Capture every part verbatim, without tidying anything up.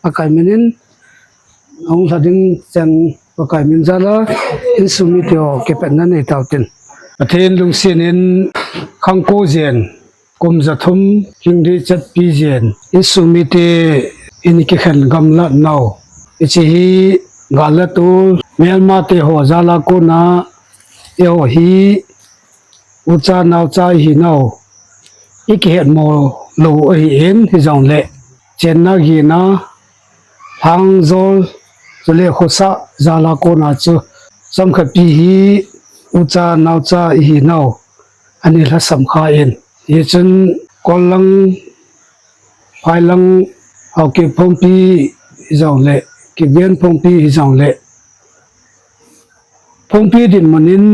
Pakai min in, ahung lha ding cheng Pakai min jal a, insung mite ho kipatna nei tau tin. Pathen lungset in khangkou jen, kum ja thum hing ding chetpi jen, insung mite in kikhen gamlat nau. Hiche hi gal le tol, melmate ho jal a kona, eiho hi ucha naocha ihi nau, i kihet mo lou ahin, hijongle chenna gehna, lhangjol, chule khosah jal a kona chu chomkhat pi hi ucha naocha ihi nau, ani lhasam kha in. Hichun Kol lang, Phai lang, Haokip Phungpi hijongle, Kipgen Phungpi hijongle, Phungpi dinmun in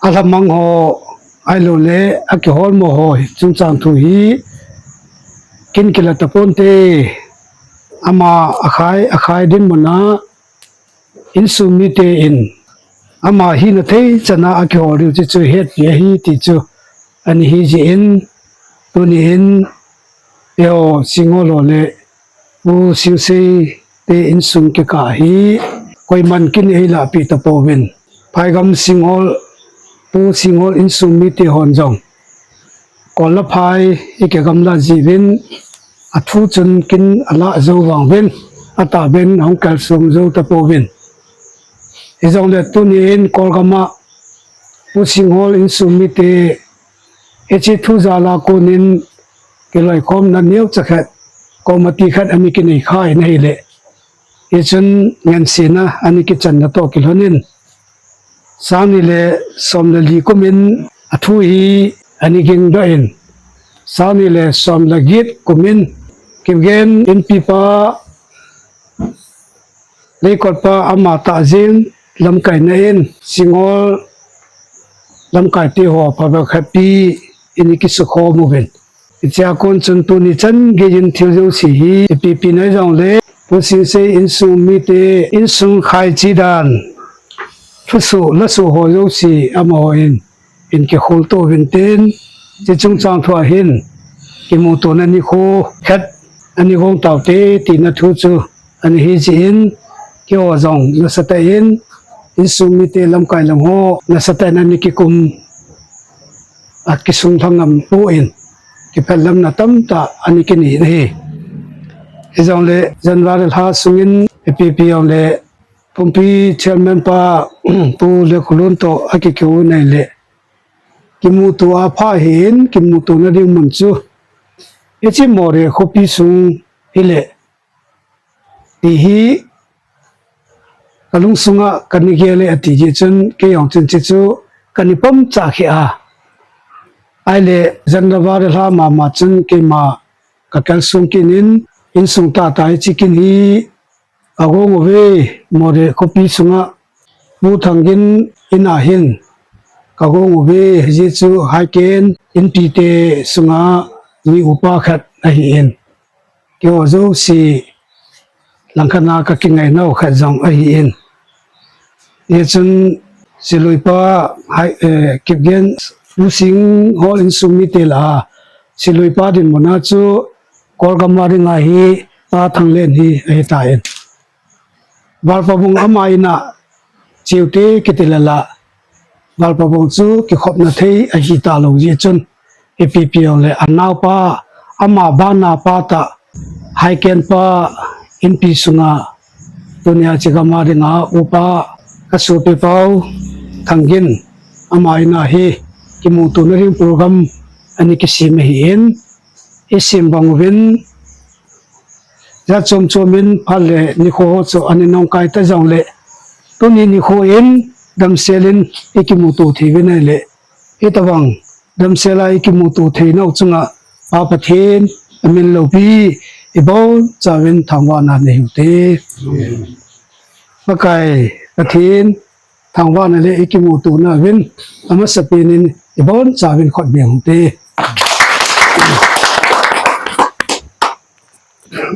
alhamang ho, ahilouleh akihol mo ho chungchang thu hi kin kila taponte. Ama akhai, akhai dinmun a insung mite in ama hina thei chan a akihol diu chu, chu hetpi ahi ti chu ani hi jeh in, tuni in eiho Singhol ho le Pu Singsei te insung kikah hi koiman kin eilahpeh tapouvin, Phaigam Singhol, Pu Singhol insung mite hon jong Kol le Phai i kigamlat jeh uvin, athu chun kin alah jou vang uvin, atahbeh in hung kalsong jou tapouvin. Hijongle tuni in Kolgam a Pu Singhol insung mite hiche thu jal a kon in kiloikhomna neocha khat, committee khat ana kinei kha in ahile, hichun ngansena ana kichanna toh kilhon in, sang ni le som le li kum in athu hi ana gingdoh in, sang ni le som le get kum in Kipgen Inpi pa, Leikot pa ama tah jeng lamkaina in Singhol lamkai te ho phabep khat pi in i kisukhom uvin. Hichea kon chun tuni chan geiyin thil jouse hi ipi ipi nahi jongle, Pu Singsei insung mite insung khaichi dan, thusoh lasoh ho jouse amaho in, in kikhol to uvin tin, hiche chungchang thu a hin kimutona nikho khat ana gong taute tina thu chu ani hi jeh in, keiho jong nasatah in, insung mite lamkai lang ho nasatah in ana kikum, akisung lhangam pon, kiphatlamna tamtah ana kinei in ahi. Hijongle January lha sungin ipi ipi jongle Phungpi chairman pa Pu Lekholun toh akikihou in ahile, kimuto apha hin, kimutona ding mun chu hiche Moreh khopi sung hile, ti hi kalungsunga kana gel e ati jeh chun, kei jong chun hiche chu kana pomcha kheh a. Ahile January lha mama chun keima kakalsong kit in, insung tahtah hiche kin hi kagong uve, Moreh khopi sunga Pu Thanggin in a hin kagong uve, hijeh chu Haiken Inpi te sunga mi upa khat ahin, keiho jouse langkhat a kakingainau khat jong ahin. Hichun Siloipa, Hai, eh, Kipgen, Pu Singhol insung mite lah a Siloipa dinmun a chu Kolgam a dinga hi Pa Thanglen hi ahitan, Valpabung ama in a cheute kiti lala, Valpabung chu kikhopna thei ahitalou jeh chun, ipi ipi jongle anaopa, ama bana pa tah, Haiken pa Inpi sunga tunia hiche gam a dinga upa kasopi pau Thanggin, ama in a hi kimutona ding program ana kisem ahin, isem bang uvin, jat chom chom in phat le nikho ho chu ana nungkai ta jongle, tuni nikho in damsel in ikimuto thei uvin ahile, hitobang damsel a ikimuto theinau chunga Pa Pathen amin loupi ibonchauvin thangvahna nei uvin te. Pakai Pathen thangvahna le ikimutona uvin amasapen in ibonchauvin khut beng uvin te.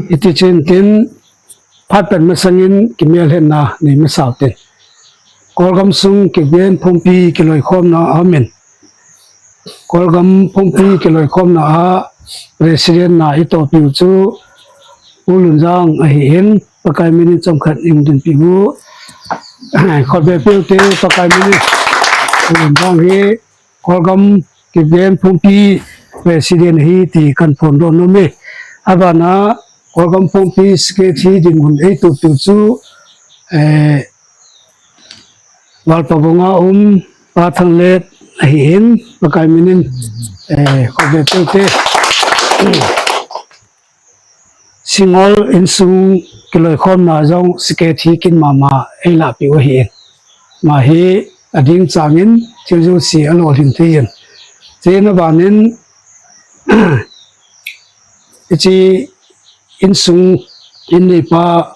Hiti chun tin, phat pen masangin kimelhetna nei masau tin. Kolgam sung Kipgen Phungpi kiloikhomna a min, Kolgam Phungpi kiloikhomna a President na itopiu chu Pu Lunjang ahin, Pakai min in chomkhat eidinpi u. Khutbeh peh ute, Pakai min in. Pu Lunjang hi Kolgam Kiven Phungpi President ahi ti kahin phondoh nom e. Abana Kolgam Phungpi Secretary dinmun eitoh piu chu, eh, Valpabong a um Pa Thanglet ahin, Pakai min in, eh, khutbeh peh ute. Singol insung kiloikhomna jong Secretary kin mama eilahpeh u ahin. Ama hi ading changin thil jouse alolhin thei in. Chena banin, hiche insung inneipa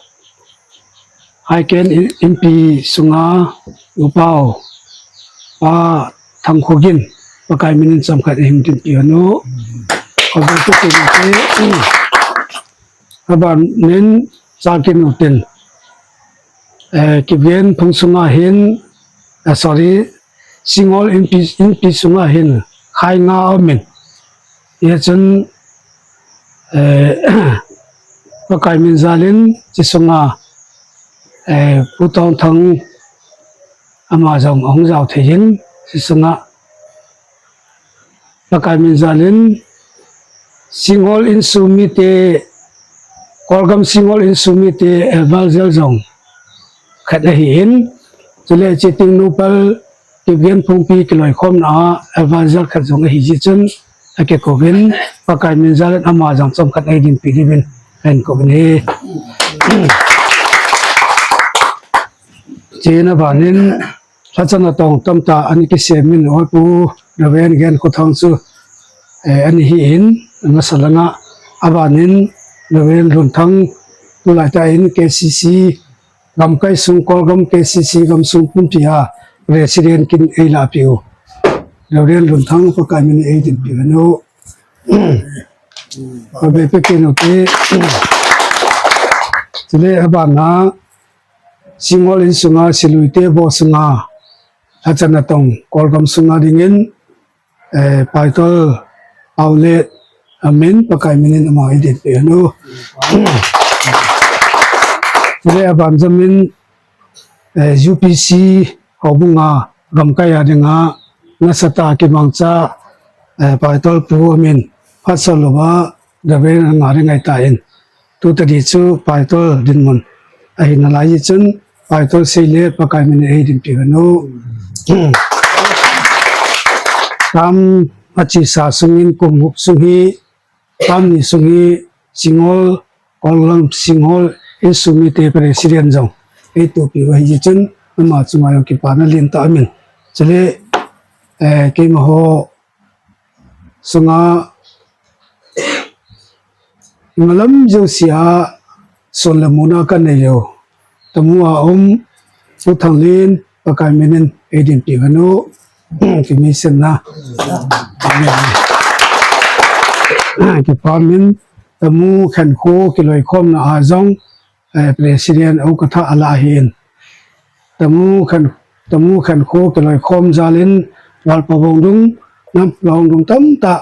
Haiken in, inpi sunga upa u, Pa Thangkhogin, Pakai min in chomkhat eidinpi u. Khutbeh peh ute. Abanin chakin utin, eh, Kiven phung sunga hin, eh, sorry, Singol inpi, inpi sunga hin khai nga aumin. Hijeh chun, eh, Pakai min jalin, hiche sunga, eh, Pu Tongthang ama jong ahung jao thei in, hiche sunga Pakai min jalin, Singol insung mite, Kolgam Singol insung mite, eh, advisor jong khat ahin, chule hiche Tengnoupal Kiven Phungpi kiloikhomna a, eh, advisor khat jong ahi jeh chun, akikouvin, Pakai min jalin ama jong chomkhat eidinpi diuvin, kahin kouvin ahi. Chena banin, lhacha natong tamtah ana kisem in, oi Pu Reverend Genkhothang chu, eh, ana hi in, ana sa langa, abanin Reverend Lunthang tulai tah in K C C gamkai sung, Kolgam K C C gamsung pumpia President kin eilahpeh u. Reverend Lunthang Pakai min in eidinpi u. Khutbeh peh ute. Chule abana Singol insunga Siluite bo sunga lhacha natong Kolgam sunga dingin, eh, Paitol Paolet amin Pakai min in ama eidinpi u. Chule aban jomin, eh, U P C houbunga gamkai a dinga nasatah a kimangcha, eh, Paitol pu amin phatsah louva Reverend Ngarengaitan. Tutadi chu Paitol dinmun ahi nalai jeh chun, Paitol seile Pakai min in eidinpi u. Tam achesa sungin kum gup sung hi, tam ni sung hi, Singol, Kolgam Singol insung mite President jong eitohpi u ahi jeh chun, ama chunga jong kipana lentah amin. Chule, eh, keimaho sunga ngalam jousea son le muna kanei u, Tamu a um Pu Thanglen, Pakai min in eidinpi u. Kimeisenna. Kipa min, Tamu khenkho kiloikhomna a jong, eh, President u katha ala ahin. Tamu khen, Tamu khenkho kiloikhom jalin, Valpa Vongdung, Nampa Vongdung tamtah,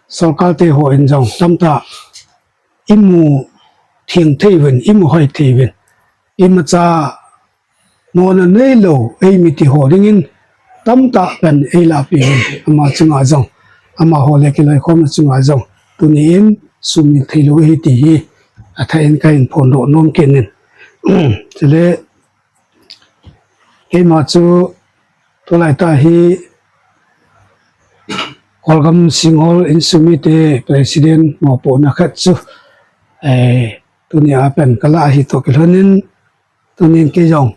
sorkar te hon jong tamtah imu theng thei uvin, imu hoi thei uvin, imacha mona neilou eimi ti ho dingin tamtah pen eilahpi uvin, ama chunga jong, amaho le kiloikhomna chunga jong, tuni in sumil theilou ahi ti hi athah in kahin phondoh nom kit in. Chule, keima chu tulai tah hi Kolgam Singhol insung mite President mopohna khat chu, eh, tunia pen kalah ahi toh kilhonin, tunin kei jong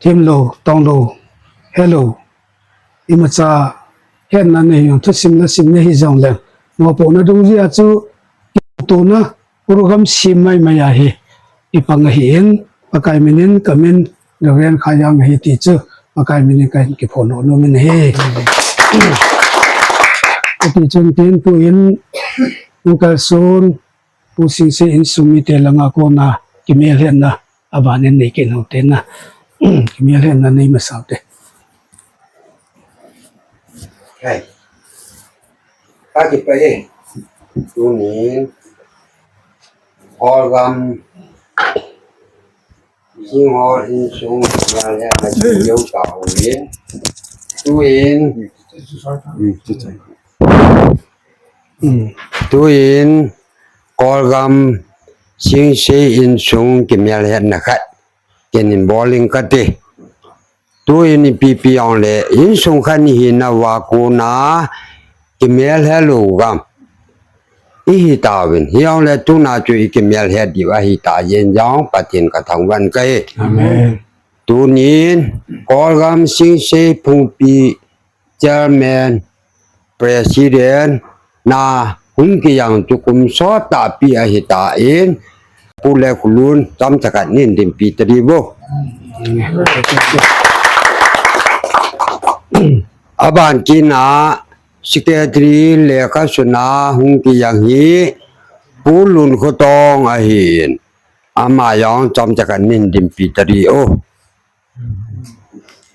themlou, tonglou, helou, imacha hetna nei jong thusim nasim nahi jongleng, mopohna dungjui a chu tuna program sem maimai ahi, ipang ahin, Pakai min in kamin Reverend Khaijang ahi ti chu Pakai min in kahin kiphondoh nom in ahi. Kati chun tin tuin, Uncle Sun, Pu Singse insung mite langa kona kimelhetna abanin nei kit u hite na. Kimelhetna nei masa u hite. Hai. Ka kipah e. Tunin Kolgam Singhol insung kimel hetna chu jou tauve. Tuin, tuin Kolgam Singsei insung kimel hetna khat ken hin bol ing kate. Tuin ipi pi jongle insung khat ihinauva kona kimel helou gam ihi tauvin. Hijongle tuna chu ikimel het diu ahi ta jeng jong Pathen kathangvah in kahi. Amen. Tunin Kolgam Singsei Phungpi Chairman, President na hung kijang chu kum sot tahpi ahi tan, Pu le Khulun chomcha khat nin dinpi tadiu vo. Aban kit na Secretary lekha suna hung kijang hi Pu Lunkhotong ahin, ama jong chomcha khat nin dinpi tadiu.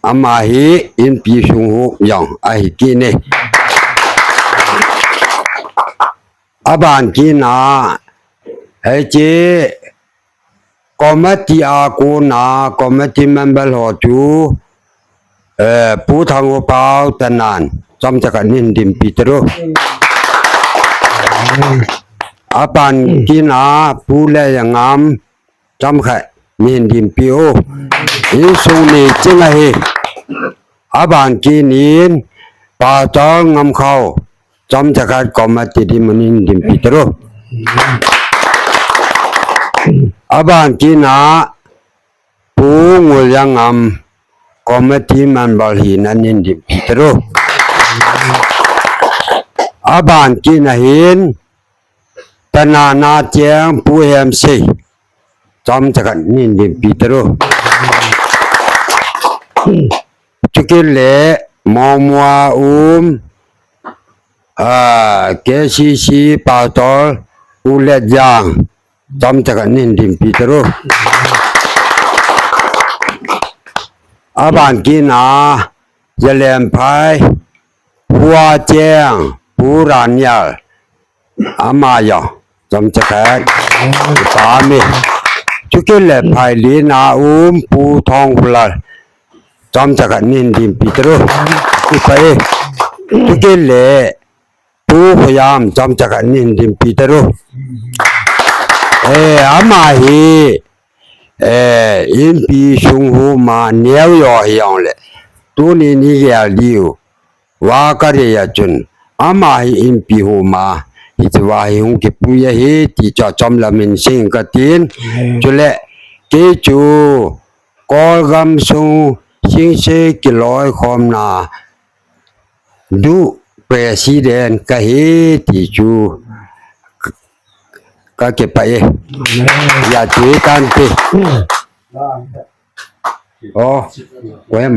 Ama hi inpi sung hu jong ahi kit e. Aban kit na, hiche committee a kona committee member ho chu, eh, Pu Thangupao Tanan, chomcha khat nin dinpi tadiu. Aban kit na Pu Lejangam, chomcha khat nin dinpi o. Insung ni ching ahi. Aban kit nin Pastor Ngamkhao, chomcha khat committee dinmun in dinpi tadiu. Aban kit na Pu Nguljangam committee member hina nin dinpi tadiu. Aban kit na hin Tanana cheng Pu Hemsei, chomcha khat nin dinpi tadiu. Chukit le Mongmua um, ah, K C C Pastor Pu Letjang, chomcha khat nin dinpi tadiu. Aban kit na Jalenphai, Pu Acheng, Pu Ranial, ama jong chomcha khat pa mi. Chukit le Phailin a um Pu Thongkhulal, chomcha khat nin dinpi tadiu. Kipah e. Chukit le Pu Khoyam, chomcha khat nin dinpi tadiu. Eh, ama hi, eh, inpi sung hu ma neo jo hijongle, tunin igel diu va kadei a chun, ama hi inpi hu ma, hiche va hi hung kipui ahi ti chu chomlam in seiyin katin. Chule kei chu Kolgam sung Singsei kiloikhomna du President kahi ti chu kakipah e. Ijat chu hitante. Oh, koi ham?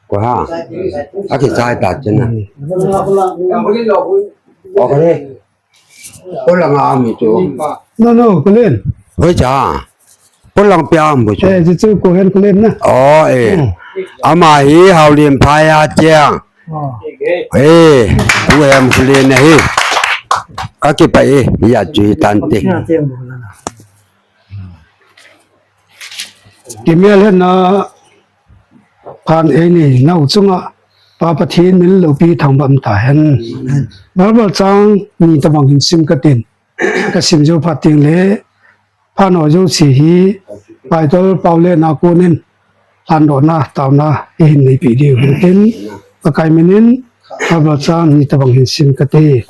Koi ham? Akichai ta chena. Okay. Polanga ami chu. No, no, Kolen. Hoicha. Polang pia am bu chu. Eh, chu chu Kohen Kolen na. Oh, eh. Hmm. Ama hi Haulimphai a cheng. Oh. Eh, Pu Hemkholen ahi. Kakipah e, ijat chu hitante. Kimel hetna phat eini nau chunga Pa Pathen min loupi thangvah tahen. Bible chang ni tabang hin sim katin. Kasim jou phat teng le, phat ho jouse hi Paitol Paolen a konin lhandohna, taona ihin neipi diu hintin, Pakai minin Bible chang ni tabang hin sim kate.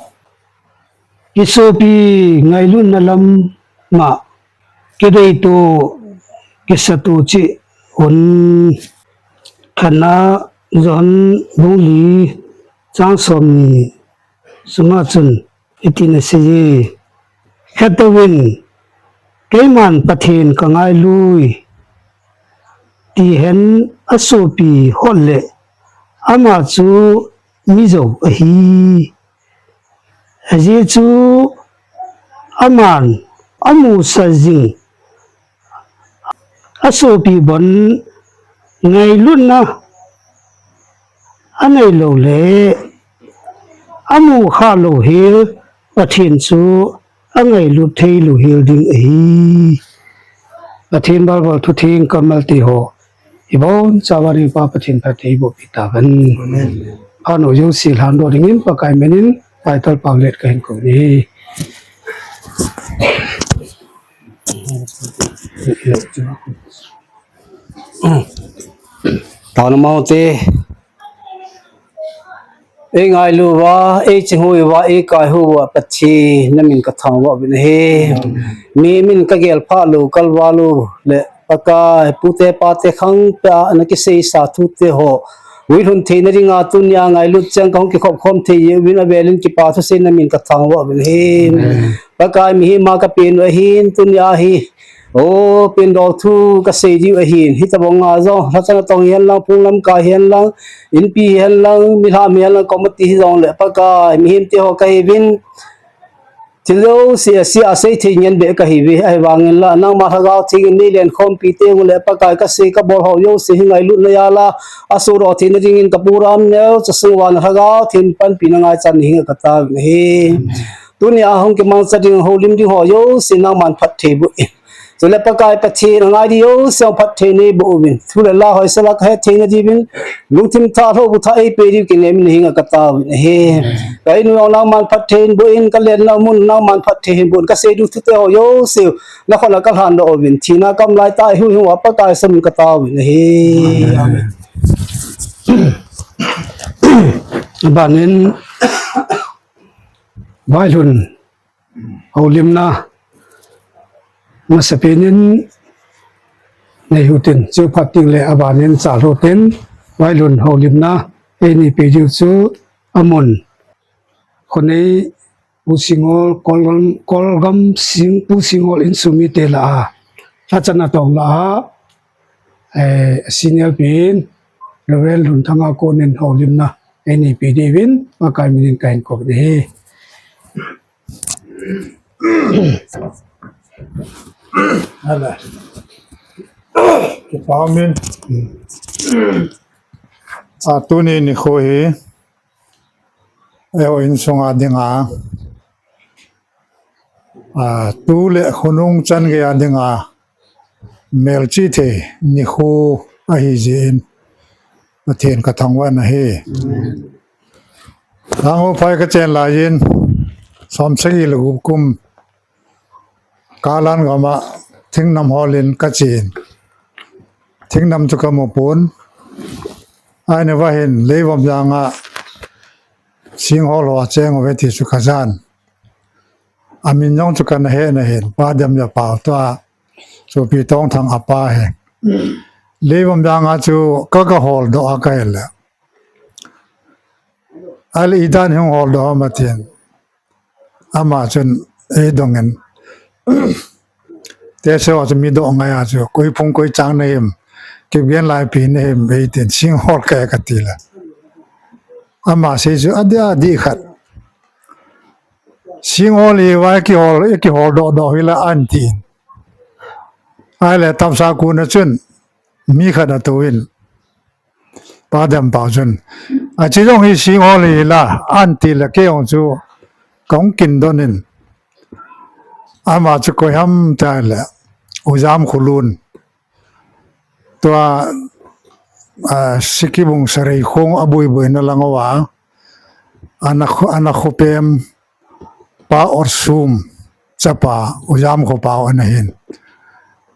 Kisopi ngailutna lama kideito, kisato cheh un. Khatna John bung li chang som ni sunga chun hitin aseiye, Hetouvin, keiman Pathen kangailui, tihen asopi hot le, ama chu mijou ahi. Ajeh chu aman amusah jing asopi bon ngailutna anei lou le, amu kha lou hel Pathen chu angailut thei lou hel ding ahi. Pathen balbal thu theng kammalte ho ibon chauvin Pa Pathen phatthei boh pi tahen. Amen. Phat neo jouse lhan doh dingin Pakai min in Pai Tolpau let kahin kou e. Taona mong te. Ei ngailu uva, ei chinghu uva, ei kaihu uva, Pathen, na min ka thangvah uvin ahi. Mi min ka gel pha lou, kalval lou, le Pakai, pute pate khang pia, na kiseisa thute ho. Ui lhun theina dinga tunia ngailut chang ka hung kikhop khom thei uvin avelin kipa thusei na min ka thangvah uvin ahi. Pakai mihem a ka pen u ahin tunia hi. O, pen dol thu ka sei diu ahin. Hitabang a jong, lhachana tong hihen lang, phung lamkai hihen lang, inpi hihen lang, milham hihen lang, committee hijongle Pakai, mihem te ho ka hiuvin. Thil jouse a sei thei ngen beh ka hiuve, ahivangin la, nangma Lhagao Theng in nei lenkhompi teng ule Pakai ka sei ka bol ho jouse hi ngailutna jal a, asodoh theina dingin ka program neocha sung uva na Lhagao Theng panpina ngaichan nahenga ka taovin ahi. Tunia hung kimangcha ding houlim ding ho jouse nangman phatthei boh in. Chule Pakai Pathen, angai ding jouse phatthei nei boh uvin. Thu le la hoisel a ka het theina diuvin. Lungthim thah lou bu thah ei pe diu kinem in nahenga ka taovin ahi. Ka inu jong nangman phatthei in boh in, ka lenna mun nangman phatthei in boh in, ka sei diu thute ho jouse. Na khut a ka lhan doh uvin. Thina kam lai tah a eihuhhing uva Pakai samun ka taovin ahi. Amen. Aban in, vailhun houlimna, masapen in nei hiu tin, chuphat teng le aban in chalhou tin, vailhun houlimna, ei nei pe diu chu amun. Khonei Pu Singhol, Kolgam, Kolgam Sing, Pu Singhol insung mite lah a, lhachana tong lah a, eh, senior pen, Reverend Lunthanga konin houlimna, ei nei pe diuvin, Pakai min in kahin kou e. Hala. Kipa umin. A tuni nikho hi. Eiho insunga dinga. A tu le khonung chan geiya dinga. Melchih thei nikho ahi jeh in. Pathen ka thangvah in ahi. Lhang u phai ka chen lai in. Som sagi le gup kum. Kalan gam a thingnam hol in ka chen. Thingnam chu ka mu pon. Ahin vahin Leivamjang a Singhol ho a cheng uve ti chu ka jan. Amin jong chu ka na he na hin, Pa Demjapau tua, Sopi Tongthang a pa hi. Leivamjang a chu ka ka hol doh a ka he le. Ahile idan hung hol doh ham atin. Ama chun eidongin. Tehse ho chu mi doh ngai a chu, koi phung koi chang na him, Kipgen Laipi na him, eitin, Singhol kahi ka ti le. Ama sei chu, adih, adih khat. Singhol hi vai kihol, kihol doh doh hi la an tin. Ahile Tamsakun a chun, mi khat a tou in. Pa Dempau chun. Achi jong hi Singhol hi la, an ti le kei jong chu kong kin don in. Ama chu koi ham ti le, U Jamkholun. Tua, a, Sikibung Sareikhong a bui bui na lang uva. Ana kho, ana khopem. Pa Orsum, chapa, U Jamkhopau ana hin.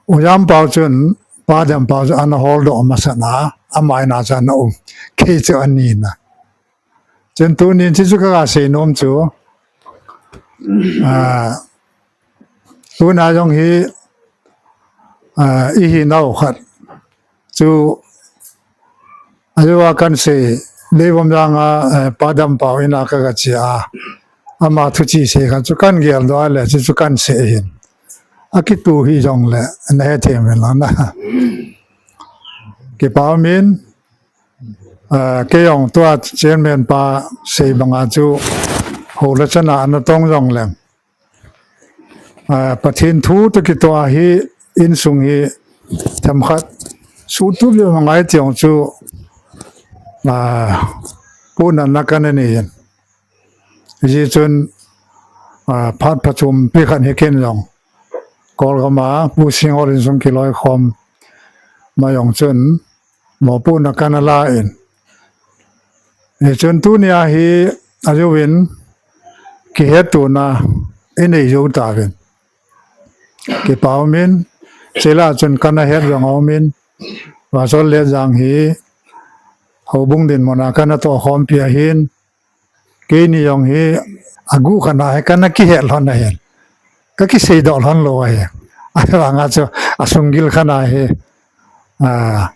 U Jampau chun, Pa Dempau chun ana holdoh masa na, ama in a chun ana um. Kei chu ani na. Chun tunin hichu ka, ka sei nom chu. Ah, tuna jong hi, ah, i hinau khat. Chu, ajeh a kan sei, Leivamjang a, eh, Pa Dempau in a ka ga che a. Ama thu chi sei khan chu kan gel doh a le, chu chu kan sei hin. A kitu hi jong le, na he them in lang na. Kipa min, eh, kei jong tua chairman pa sei banga chu, ho le chana na tong jong le. A, Pathen thu toh kitoh a hi insung hi themkhat suhtup jong ngai tiang chu, a, puna na kan ani hin. Hijeh chun, ah, phat phachompi khat hi ken jong Kawlgam a Pu Singhol insung kiloikhom ma jong chun mopohna kana la in. Hichun tunia hi ajouvin kihettohna inei jou tauvin. Kipa umin, chule chun kana het jong aumin, Pastor Letjang hi houbung dinmun a kana tohkhompi ahin, keini jong hi aguh khat a hi kana kihet lhon ahin, kakiseidoh lhon lou ahi. Ahivanga chu asunggil khat a hi, ah,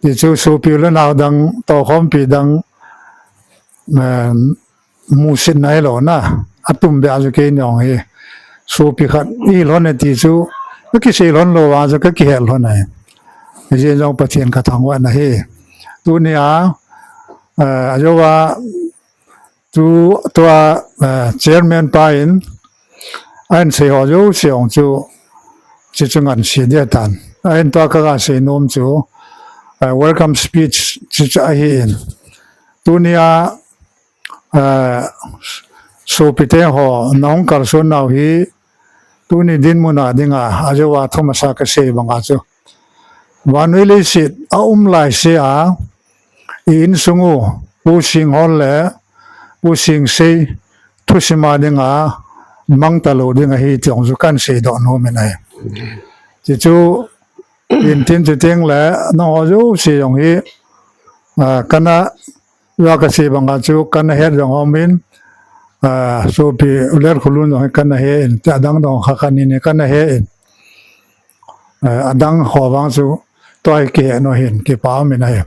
tichu sopi u le nao dang, tohkhompi dang, em, musitna hilou na, atumbeh a chu keini jong hi sopi khat ihi lhon e ti chu kakisei lhon lou vanga chu kakihet lhon ahi. Hijeh jong Pathen kathangvah in ahi. Tunia, eh, ajouva chu tua, eh, chairman pa in ahin sei ho jouse jong chu, chuchu ngansi ding ahitan. Ahin tua kaga seinom chu, eh, welcome speech chuchu ahin. Tunia, eh, sopite ho nahung kalson nau hi, tuni dinmun a dinga ajouva thumasa kasei banga chu, vannoi leiset a um laisea i insung u, Pu Singhol le Pu Singsei thusim a dinga mangtalou ding ahi ti jong chu kahin seidoh nomin ahi. Tichu, intin chuteng le nangho jouse jong hi, ah, kana, kasei banga chu kana het jong aumin, ah, sopi u Letkholun jong hi kana he in, ti adang dang kha khat ni ni kana he in, ah, adang ho vang chu tua hi kihe nom hin kipa umin ahi.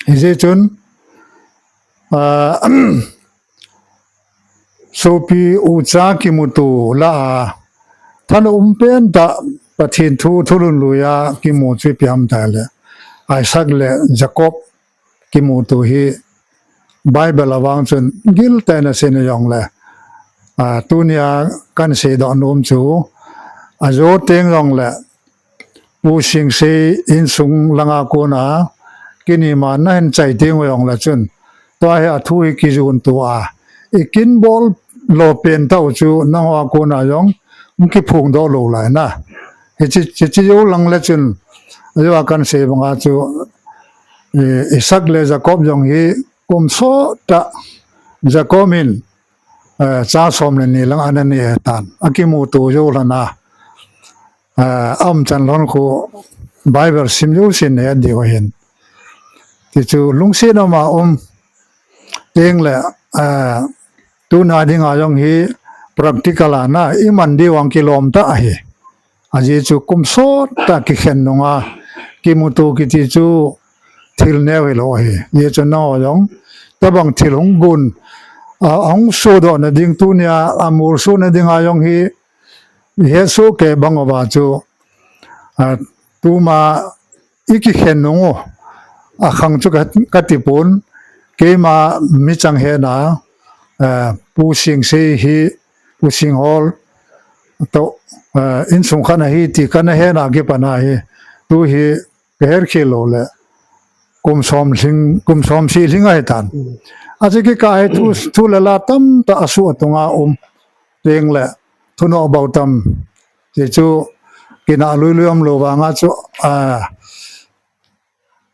Hijeh chun, ah, sopi ucha kimuto lah a, thanom pen tah Pathen thu, thulhun lui a kimu chu ipi ham itile, Isaac le Jacob kimuto hi Bible a vang chun giltah in asei jongle, ah, tunia kahin seidoh nom chu, ajo teng jongle, Pu Singsei insung langa kona, keima nahin chai teng u jongle chun, tua hi athu hi kijonto a, ikinbol lo pen tah u chu nangho a kona jong hung kiphongdoh lou lai na. Hiche, hiche jou lang le chun, ajouva kahin sei banga chu, eh, Isaac le Jacob jong hi kum sottah Jacob in, eh, cha som le ni lang ana nei ahitan. Akimuto jou lhon a, eh, aumchan lhon khu Bible sim jousen het diu ahin. Tichu lungset um a um teng le, eh, tuna dinga jong hi practical a na iman diu vang kilom tah ahi. Ajeh chu kum sottah kikhen nunga kimuto kiti chu thil neo hilou ahi. Hijeh chun nangho jong, tabang thil hung gon, a, hung sodoh na ding tunia, amolso na dinga jong hi, ihet soh kei bang uva chu, a, tuma ikikhen nung u, akhang chu ka, kati pon, keima michang hetna, a, Pu Singsei hi, Pu Singhol toh, a, insung khat ahi ti kana hetna kipat a hi, tu hi kahet khel lou le, kum som lhing, kum som seh lhing ahitan. Mm. Achu kikah hi thu, thu le la tamtah asoh atunga um. Teng le, thunoh bou tam. Tichu, kinah lui lui umlou vanga chu, a,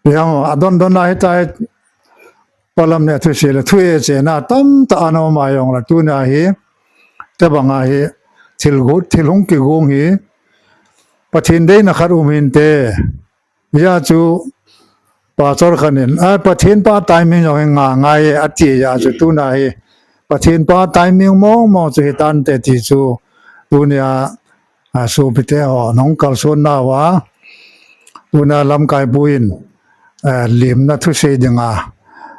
ipi ham, adon don a hitia hi, palam ne thusei le, thu e chena tamtah ana um a jongle, tunia hi, tabang a hi, thil gu, thil hung kigong hi, Pathen deina khat um hinte, Hijeh chu pastor khat in, a, Pathen pa timing jong hi nga ngai e, ati jeh chu tuna hi Pathen pa timing mong mong chu hitante ti chu tunia, a, sopite ho nahung kalson nauva, tuna lamkai pu in, a, limna thusei dinga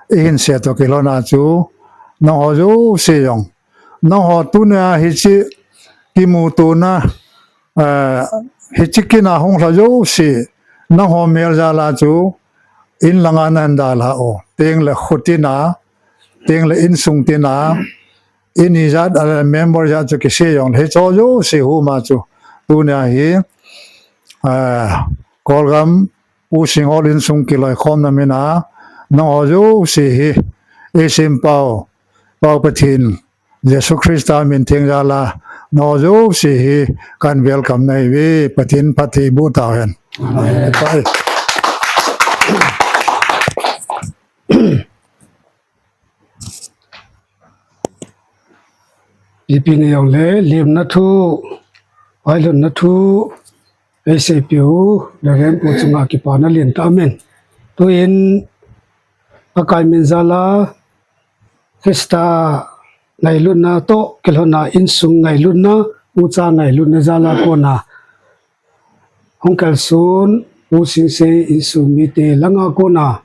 ihin seidoh kilhon a chu nangho jouse jong, nangho tunia hiche kimutona, a, hiche kin a hung lha jouse, nangho mel jal a chu in langa nahin dalha u. Teng le kho tin a, teng le insung tin a, in ijat, a, member jat chu kisei jongle hicho jouse huma chu tunia hi, a, Kawlgam Pu Singhol insung kiloikhomna min a, nangho jouse hi, eisempau, Pau Pathen Jesu Christa min theng jal a, nangho jouse hi kahin welcome nahi uve, Pathen phatthei boh tauhen. Amen. Ipi hijongle, lemna thu, vailhunna thu, eiseipeh u, Reverend Pu chunga kipana lentah amen. Tuin, Pakai min jal a, Christa ngailutna toh, kilhonna insung ngailutna, ucha ngailutna jal a kona, hung kalson, Pu Singsei insung mite langa kona,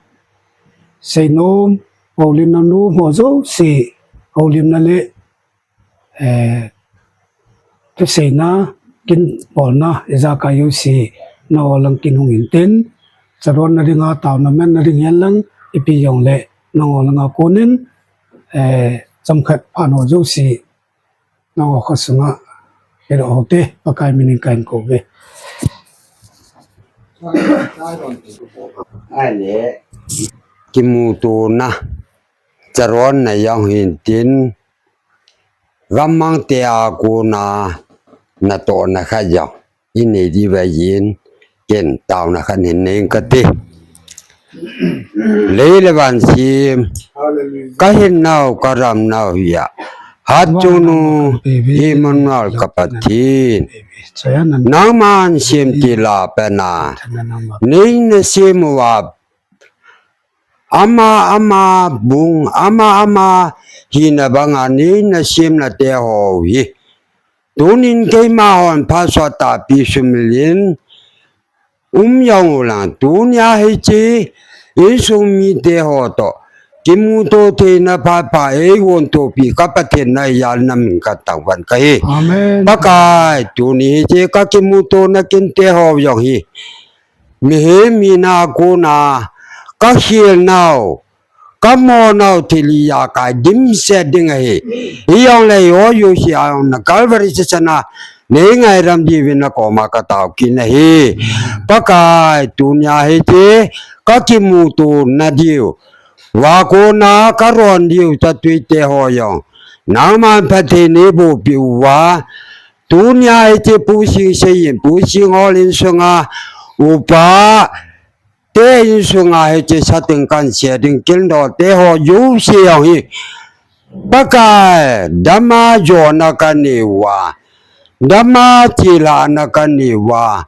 seinom, houlimna nom ho jouse, houlimna le, eh, thuseina, kin bolna, ijakai jouse, nangho lang kin hung intin, charonna dinga, taona manna ding hihen lang, ipi jongle, nangho langa konin, eh, chomkhat phat ho jouse, nangho kho sunga, kei ho te, Pakai minin kahin kou uve. Ahile, kimutona, charonna jong hintin, gammang te a kona, natohna khat jong inei diu ahin, ken taona khat hin nei inge kati. Lei le van sem, kahinnau, karamnau hi a, hatchungnung Emmanuel ka Pathen, nangman semtil a pat a, neina sem uva, ama ama bung, ama ama hina banga neina semna te ho hi, tunin keima hon phat sot tahpi sumil in um jong ulang, tunia hiche insung mite ho toh kimuto theina phat pha eigontopi ka Pathen nahi jal a namin kathangvah kahi. Amen. Pakai, tuni hiche ka kimutona kinte ho jong hi, mihem hina kona kakhelnau, kamonau thil ijakai dimset ding ahi. Hijongle eiho jouse a jong na Calvary Station a nei ngairam diuvin nakoma katao kit nahi. Pakai, tunia hiche ka kimutona diu, va kona karon diu chatui te ho jong, nangman phatthei neiboh peh uva, tunia hiche Pu Singsei in, Pu Singhol insunga upa te insunga hiche satin kan se ding kildoh te ho jouse jong hi, Pakai, dama jona kanei uva, dama chilhahna kanei uva,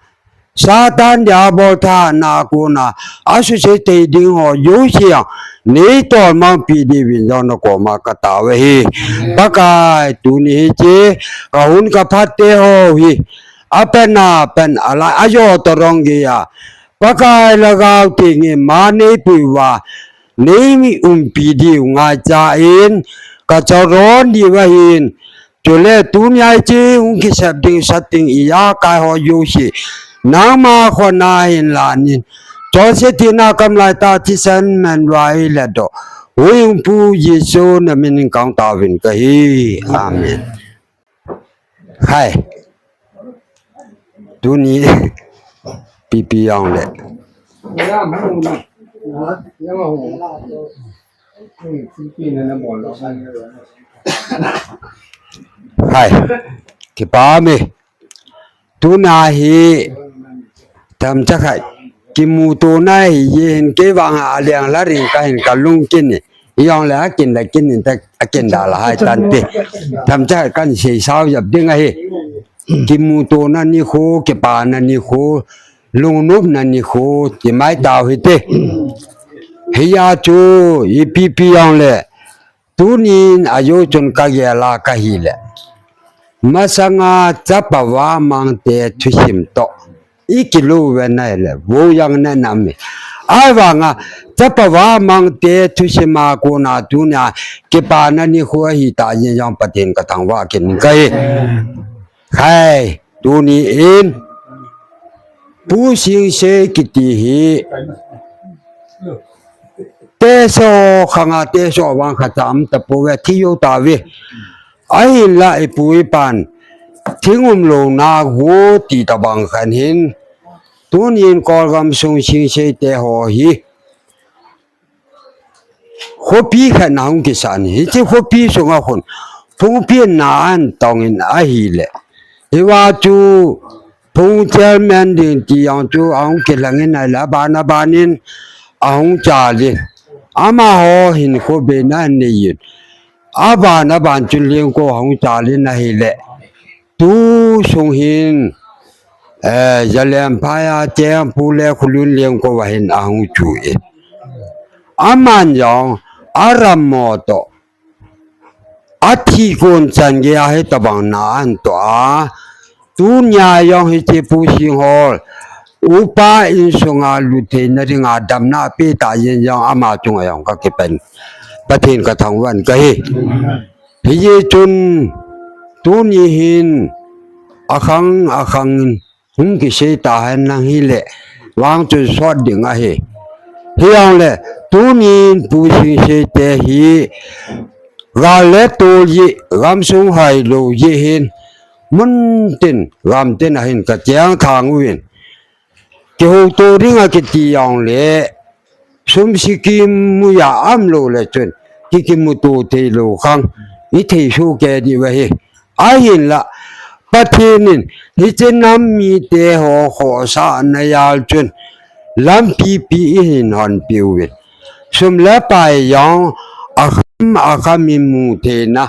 Satan Diabol thahatna a kona asuse thei ding ho jouse jong neitolmang peh diuvin jong nakoma katao ahi. Pakai, tuni hiche kahung kaphat te ho hi, apen apen alai ajo torong geiya, Pakai Lhagao Theng in ma neipui uva, neiumpi diu ngaicha in kacharon diu ahin. Chule tunia hiche hung kisep ding satin ijakai ho jouse nangma khut a hin lanin, chonset thina kamlai tah thisan manlua eiledoh Huhhingpu Jesu namin in kahung taovin kahi. Amen. Hai. Tuni pipi jongle, hai, kipa ume. Tuna hi themcha khat kimutona hijeh hin kei vang a leng la ring kahin kalung kin e. Hijongle akin le kin in ta, akin da la hai tante. Themcha khat kahin seisao jep ding ahi. Kimutona nikho, kipana nikho, lungnopna nikho ti mai tau hite. Hijeh chun ipi pi jongle, tunin ajou chun kagel a kahile, masanga chapa vamangte thusim toh ikilou uva ahile, vo jong nanam e. Ahivanga chapa vamangte thusim a kona tunia kipana nikho ahitah jeh jong Pathen kathangvah kit in kahi. Hai, tuni in Pu Singsei kiti hi teso khanga teso vang khat cha um tapouve, thi jou tauve. Ahinla ipu ipan thing umlouna go ti tobang khat hin, tunin Kolgam sung Singsei te ho hi khopi khat na hung kisah in, hiche khopi sunga khun phung pianna ahin tongin ahile, hiva chu phung chairman ding ti jong chu ahung kilhangin ahile, aban abanin ahung chalin, amaho hinkho beina aneiyin, aban aban chun lengko ahung chalin ahile, tu sung hin, eh, Zalen phai a cheng Pu Lekhulun lengko ahin ahung chu in, aman jong aram mo toh, athi kon chan geiya hitabang na ahin toh a, tunia jong hiche Pu Singhol upa insunga lut theina dinga damna apeh tah jeh in jong ama chunga jong kakipah in Pathen kathangvah in kahi. Hijeh chun tuni hin akhang akhang in hung kisei tahen lang hile, vang chun sot ding ahi. Hijongle, tunin Pu Singseite hi gal le tol jeh, gamsung hoilou jeh hin, muntin, gamtin ahin kacheng thang uvin. Kihouto dinga kiti jongle, sum sikim muja aum lou le chun, ki kimuto theilou khang, ithei soh kei diu ahi. Ahinla, Pathen in, hiche nam mite ho khohsahna jal chun, lampi pi ihin honpeh uvin. Sum le pai jong, akham akham imu theina,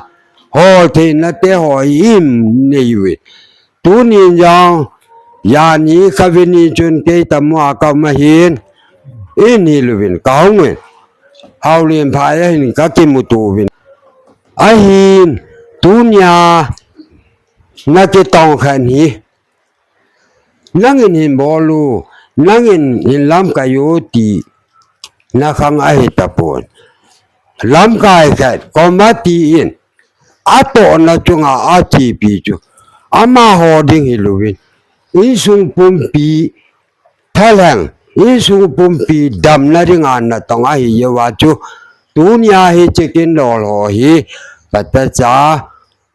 hol theina te ho inei uvin. Tunin jong, jani kaveni chun kei tamu a kaum ahin, inei louvin kahung uvin. Haolen phai a hin kakimuto uvin. Ahin, tunia nakitong khat hi, nangin hin bol u, nangin hin lamkai u tina khang ahi tapon. Lamkai khat, committee in, atohna chunga achepi chu, amaho ding hilouvin, insung pumpi thalheng, insung pumpi damna dinga natong ahi jeh uva chu, tunia hiche kin lol ho hi, phatecha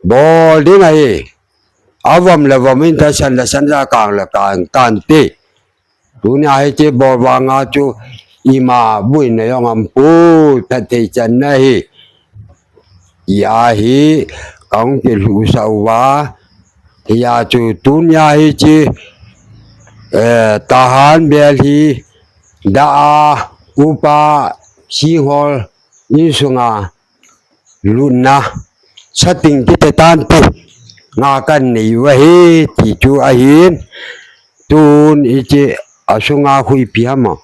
bol ding ahi. Avom le vom in, tasan le san, akang le kang, kang ti. Tunia hiche bol vanga chu ima boina jong aumpoi, phatthei channa ahi. Hijeh hin kahung kilhuhsah uva, hijeh chun tunia hiche, eh, tahan bel hi, dah a, upa, Singhol, insunga, lutna, sating kiti tante, nga kanei u ahi, ti chu ahin, tun hiche asunga khu ipi ham a.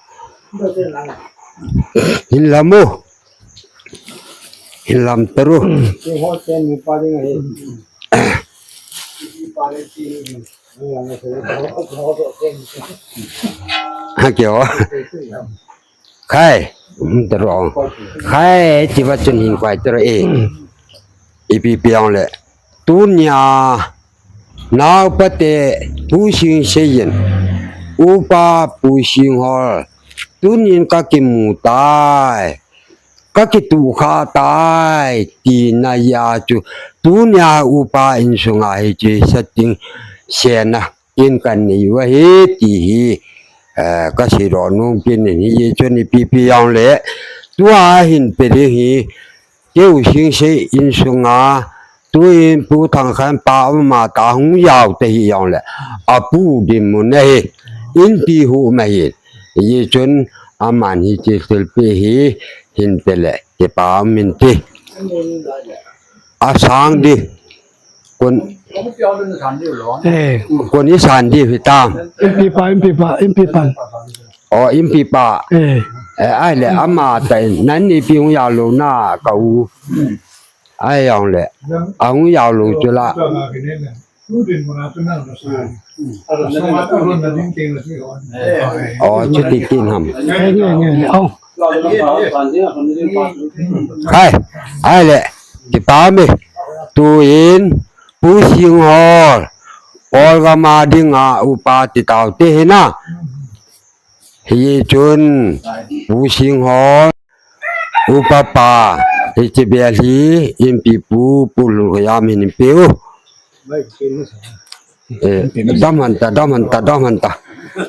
Hinlam u. Hinlam tauve. Ha, kio. Khai, um, tauve. Khai, ti va chun hin koi tauve. Ipi pi jongle. Tunia, naopa te, Pu Singseijin, upa Pu Singhol, tunin kakimu tai, kakituh kha tai, tina jeh chu, tunia upa insunga hiche sating sena, kin kanei u ahi ti hi, eh, kasei doh nom kit in, hijeh chun ipi pi jongle, tua hin pe ding hi, kei u Singsei insunga, tuin Pu Thangkhanpa ama tah hung jao ta hih jongle, apu dinmun ahi, inpi hu ma hi, hijeh chun aman hiche thilpeh hi, hin pe le, kipa um inte. Asang ding. Kon, eh, kon isan diu hitam. Inpi pa, inpi pa, inpi pa. Oh, inpi pa. Eh. Eh, ahile, ama tah in, nani pi hung jao lou na ka u. Ahi jongle, ahung jao lou chu la. Oh, chuti tin ham. Nge, nge, nge. Oh. Khai, ahile, kipa ume, tuin, Pu Singhol, Kolgam a dinga upa ti taute hina. Hijeh chun, Pu Singhol, upa pa, hiche bel hi, inpi pu, Pu Lhulkhoiam hin pe u. Eh, dam hanta, dam hanta, dam hanta.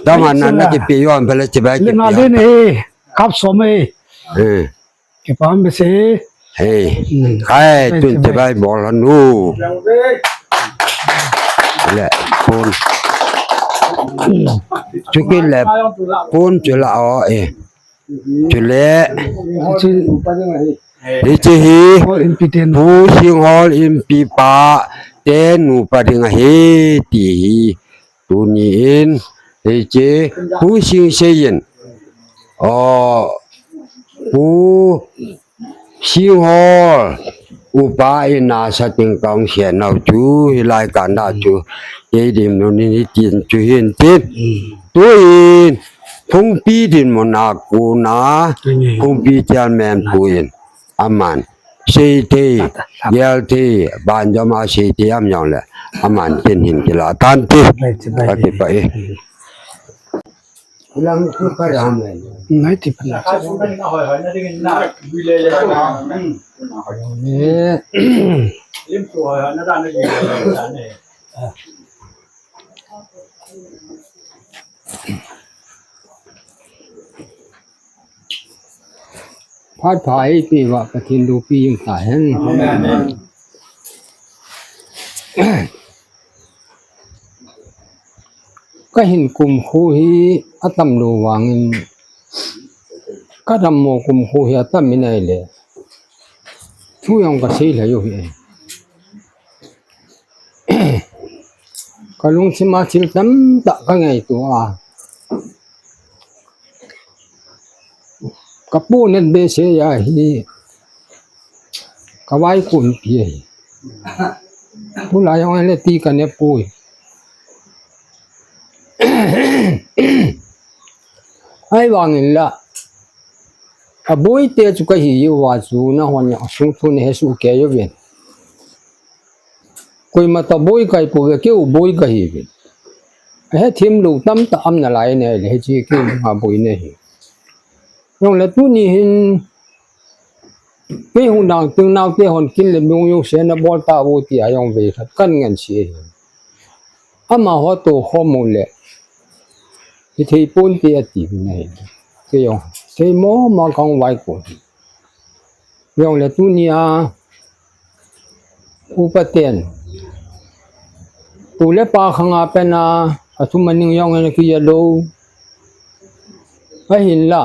Dam hanta, na kipe u am pele chibai kipe. Lenga den e, kap som e. Eh. Kipa um behseh e. Hei. Hmm. Khai, tun te bai bol hanu. Le, pun. Chuki le, pun chula o e. Chule. Chu. Hiche hi. Hall in pi ten. Pu Singhol in pi pa te nupa ding ahi ti hi. Tuni in, hiche, Pu Singseijin. O, Pu Singhol, upa in a sa ting kong sia nau chu, hilai ka na chu, kei dim nu ni ni tin chu hin tin. Tuin, phungpi din mo na ku na, phungpi chairman pu in. Aman. Seithei, gelthei, banjom a seithei am jong le. Aman tin hin kila tan ti. Bai ti, bai ti. Kati pa e. Lam tu ka ram le. Nai ti pa na. Phat pha eipeuva Pathen loupi jing tahen. Amen. Kahin kumkho hi atam lou vangin, kadammo kumkho hi atam in ahile, thu jong kasei lhai u hi. Kalungthim a thil tamtah kangaito a. Kapu net behseh a hi. Kavaikonpi ahi. Tulai jong le ti kane poi. Ahivangin la. Aboite chu kahi uva chu nahon jong sung thu nahe soh kei uvin. Koima toh boi kahi pouve, keu boi kahiuve. Ahethem lou tamtah um nalai nahile, hiche keu nga boi nahi. Jongle tuni hin, kei hung dang ting naote hon kin le mung jong se nabol tauve tia jong vei khat kangansei ahi. Amaho toh khom uleh, hithei ponte ati nahi. Kei jong, kei mo ma kang vaikon. Jongle tunia, upa ten. Pu le pa khanga pena, athum aning jong ana kijih lou. Ahinla.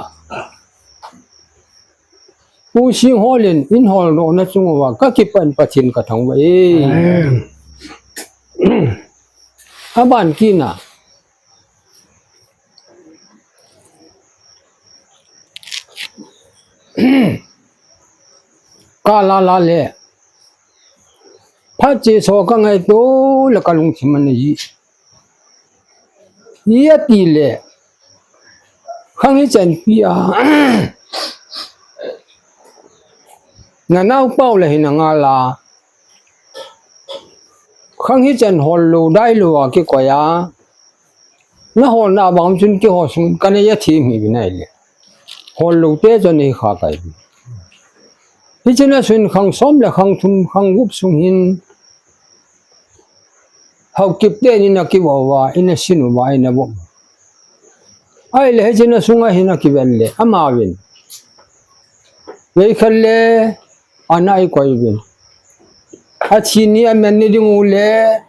Pu Singhol in, in holdohna chung uva, kakipah in Pathen kathangvah e. Amen. Aban kit na. Kalala le. Phat chesa kangaito le kalungthim ana jih. Ijeh inem itile. Khang hichan pi a. Nanaopa u le hin angala. Khang hichan hol lou dai lou a kikoi a. Naholna bang chun keiho sung kana ja thim hi vinai le. Hol lou te chun hi kha kai. Hichun asun khang som le khang thum khang gup sung hin. Haokip te in ana kivo uva, ana sin uva, ana vo. Ahile hichun asunga hin akivel le, amauvin. Veikhat le, ana eikoi uvin. Athi ni amen ni ding u le,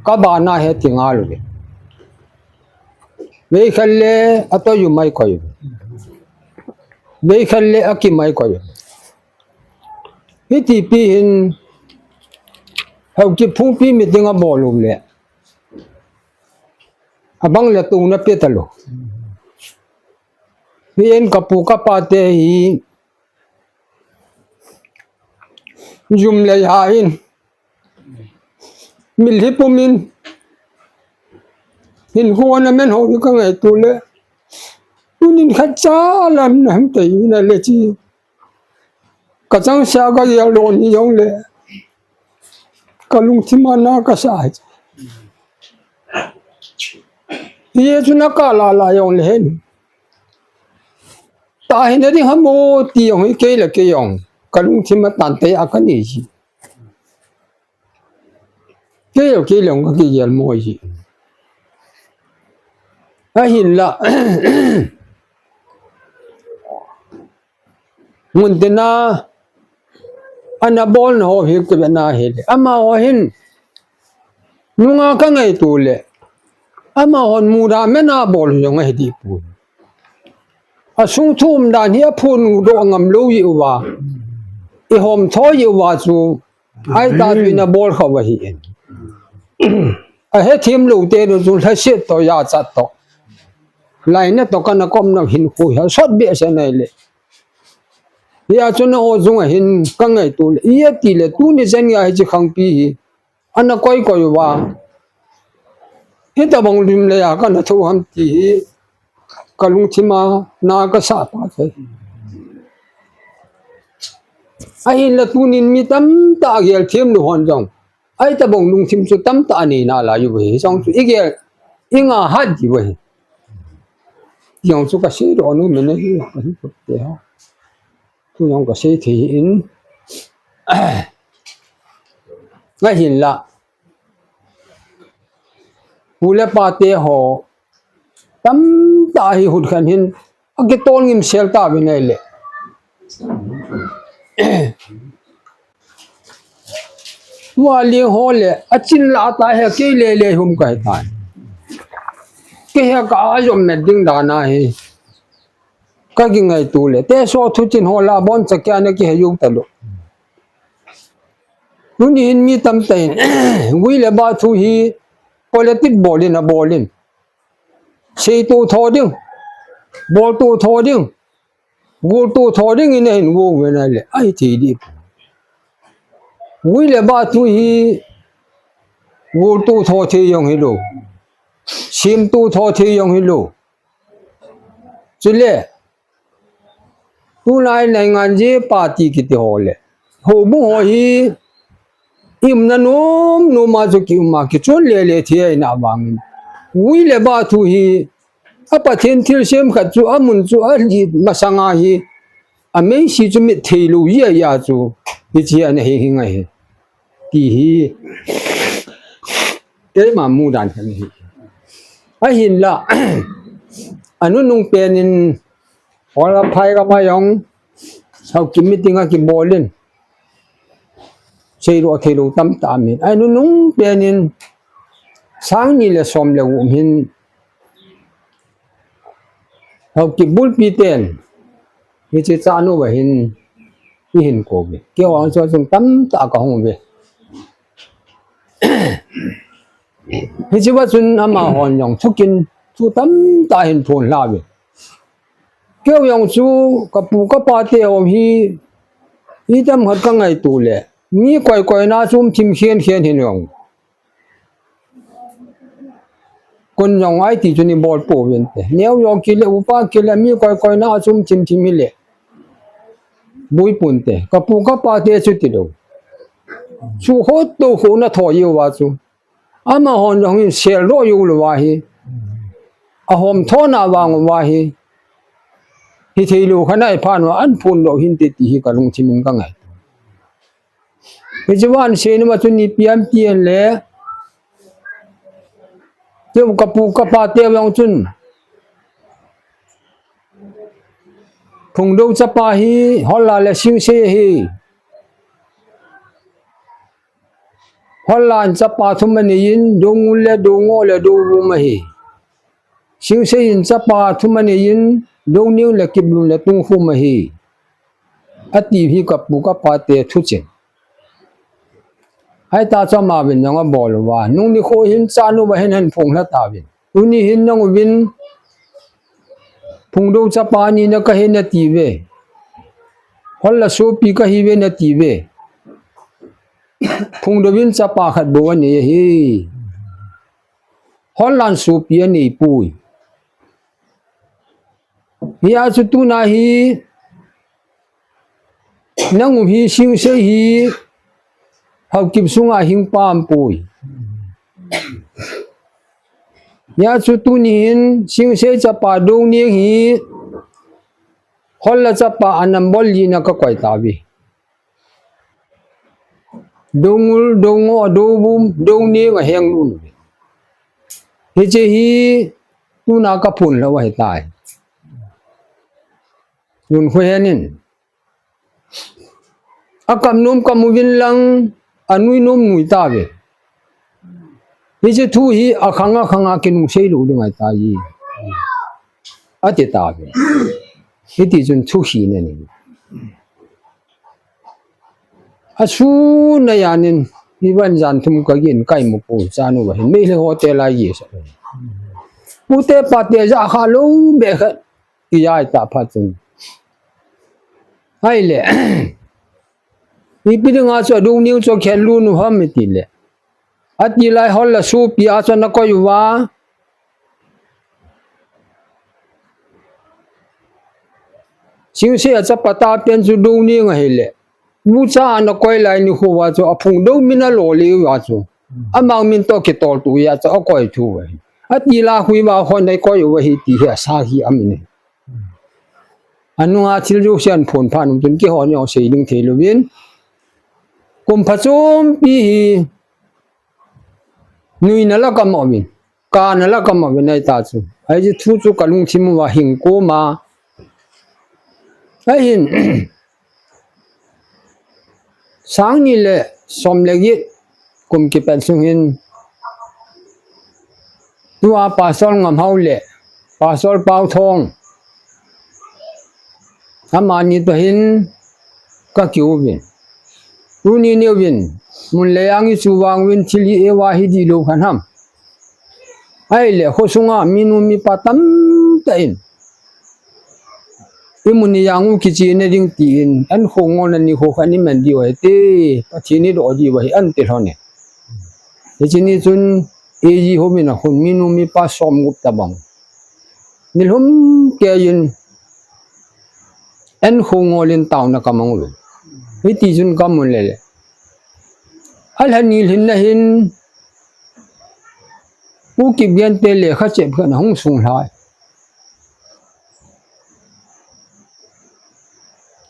kabana he ti ngal uvin. Veikhat le, atoi u mai koi uvin. Veikhat le, aki mai koi uvin. Hiti pi hin, Haokip phungpi meeting abol u le. Abang le tuna pe talou. Hi en kapu kapa te hi. Jum le ja in. Mitlhi pum in. Hin huan amen ho kangaito le. Tunin khat cha lam na ham te ina le chi. Kachangseh a kajal doh ni jongle. Kalungthim a na kasa. Hiche chu nakalala jongle hin. Tahina ding ham ti jong hi kei le kei jong. Kalungthim a tante a kani ji. Kei le kei jong kakijal mo ji. Ahinla. Mun tina Ana bolna ho hi kivena hile, amaho hin nunga kangaito le, amahon muda mena bol jong ahi dih poi. Asung thum dan hi aphun u doh ngam lou jeh uva, ihom tho jeh uva chu, ahi ta chu ina bol khah u ahi in. Ahethem lou te doh chu lhaset toh, jachat toh, lainat toh kana komna hinkho hi asot behseh nai le. Hia chu na o jung a hin kangaito le, iti le tuni chen geiya hiche khangpi hi ana koi koi uva, hitabang lim le a kana tho ham ti hi kalungthim a na kasa pah thei. Ahinla tunin mi tamtah agel them lou hon jong, ahitabang lungthim chu tamtah anei nalai uve, hiche jong chu igel, inga hat diu ahi. Jong chu kasei doh nom in ahi, kahi put te ho. Thu jong kasei thei in. Ahinla, pu le pa te ho tamtah hi hutkhen hin akitol ngim sel tauvin ahile. Tua leng ho le, achin lah a ta hi kei le le hum kahi tai. Kei hi ka ajom met ding dan ahi. Kakingaito le, teso thuchen ho lah a boncha kei a ana kihe jou talou. Tuni hin mi tamtah in, gui le bah thu hi, politic bol in abol in. Seito tho ding, bolto tho ding, golto tho ding in ahin gol uve ahile, ahi thei dih poi. Gui le bah thu hi, golto tho thei jong hilou, semto tho thei jong hilou. Chule, tulai naingan je party kiti ho le, houbung ho hi, iumna nom nom a chu kium a, kichon le le thei ahina vangin, gui le bah thu hi, a Pathen thilsem khat chu, amun chu, ali masanga hi, ameisi chu mit thei lou jeh a chu, hiche ana hi hi ngai hi. Ti hi, keima mudan khat ahi. Ahinla, anunung pen in, Hola phai gam a jong, Haokip meeting akibol in, seidoh theilou tamtah um in. Anunung pen in, sang ni le som le gup hin, Haokip bulpi ten, hiche chanu va hin, ihin kou uve. Keiho jong chu tamtah kahung uve. Hiche va chun amahon jong thukin, thu tamtah ahin phonlha uve. Kei jong chu kapu kapa te ho hi, itam khat kangaito le, mi koi koi na chu um thim khen khen hin jong, kon jong iti chun ibol pouvinte. Neo jong kile, upa kile, mi koi koi na chu um thim thim hile, boi ponte. Kapu kapa te chu tilou, chu hot to ho na tho jeh uva chu, amahon jong hin seldoh jou lou ahi, ahom thona vang uva hi, hithei lou khat ahi phat uva, ahin phondoh hinte ti hi kalungthim in kangai. Hiche van seina ma chu ipi ham ti le, kei kapu kapa te jong chun, Phungdou chapa hi, Holla le Singsei ahi. Holla in chapa thum anei in, Doungul le Doungoh le Douvum ahi. Singsei in chapa thum anei in, Douneng le Kiplun le Tungkhum ahi, ati hi kapu kapa te thuchen. Ahita chu amavin jong abol uva, nung nikho hin chanu va hin ahin phonglha tauvin. Tuni hin nanguvin, Phungdou chapa ni na kahi nati uve. Holla sopi kahi uve nati uve. Phungdou in chapa khat bou anei ahi. Hollan sopi anei poi. Hia chu tuna hi, nangu hi Singsei hi, Haokip sunga hing pa aum poi. Hia chu tuni hin Singsei chapa Douneng hi, Holla chapa a number li na kakoi tauve. Doungul, Doungoh, Douvum, Douneng aheng lheh uve. Hiche hi tuna kaphonlha u ahitai. Lungkhu hen in. Akam nom kam uvin lang, anui nom nui tauve. Hiche thu hi akhang akhang a kinung sei lou ding ahitai. Ati tauve. Hiti chun thu hi na ni. Asun a jan in, ivan jan thum kagin kaimu pu chanu va hin, Meitei hotel a ye sa. Pute pate ja kha lou be khat, ijai ta phat chun. Ahile, ipi dinga chu adung niu chu khel lu nu ham iti le. Ati lai hol la supi a chu ana koi uva. Singse a chapa ta pen chu dou ning ahile. Bucha ana koi lai ni khu va chu aphung dou min alo le uva chu. Amang min toh kitol tu ya chu akoi thu uva hi. Ati la khu iva hon dai koi uva hi ti hi asa hi amin. Anunga thil jouse aphon phat nung chun keiho ni ho sei ding thei louvin. Kum pha chompi hi nuina la kama uvin. Kana la kama uvin ahi ta chu. Ahi chu thu chu kalungthim uva hing koma. Ahin, sang ni le som le get kum kipat sung hin, tua Pastor Ngamhao le Pastor Pauthong, amani toh hin kakiuvin. Tuni niuvin, mun le jang ichu vang uvin thil hi eiva hi dih lou khan ham. Ahile, khosunga minu mipa tamtah in, imun ijang u kichena ding tin, an khongol na ni kho khan iman diu ahi te, Pathen idoh diu ahi, ati lhon e. Hiche ni chun, eiji houin a khun minu mipa som gup tabang. Nilhum keiyin, an khongol in taona kamang uvin. Hiti chun kamun lele. Alha ni lhin na hin, U Kipgen te lekha chep khat ahung sung lhai.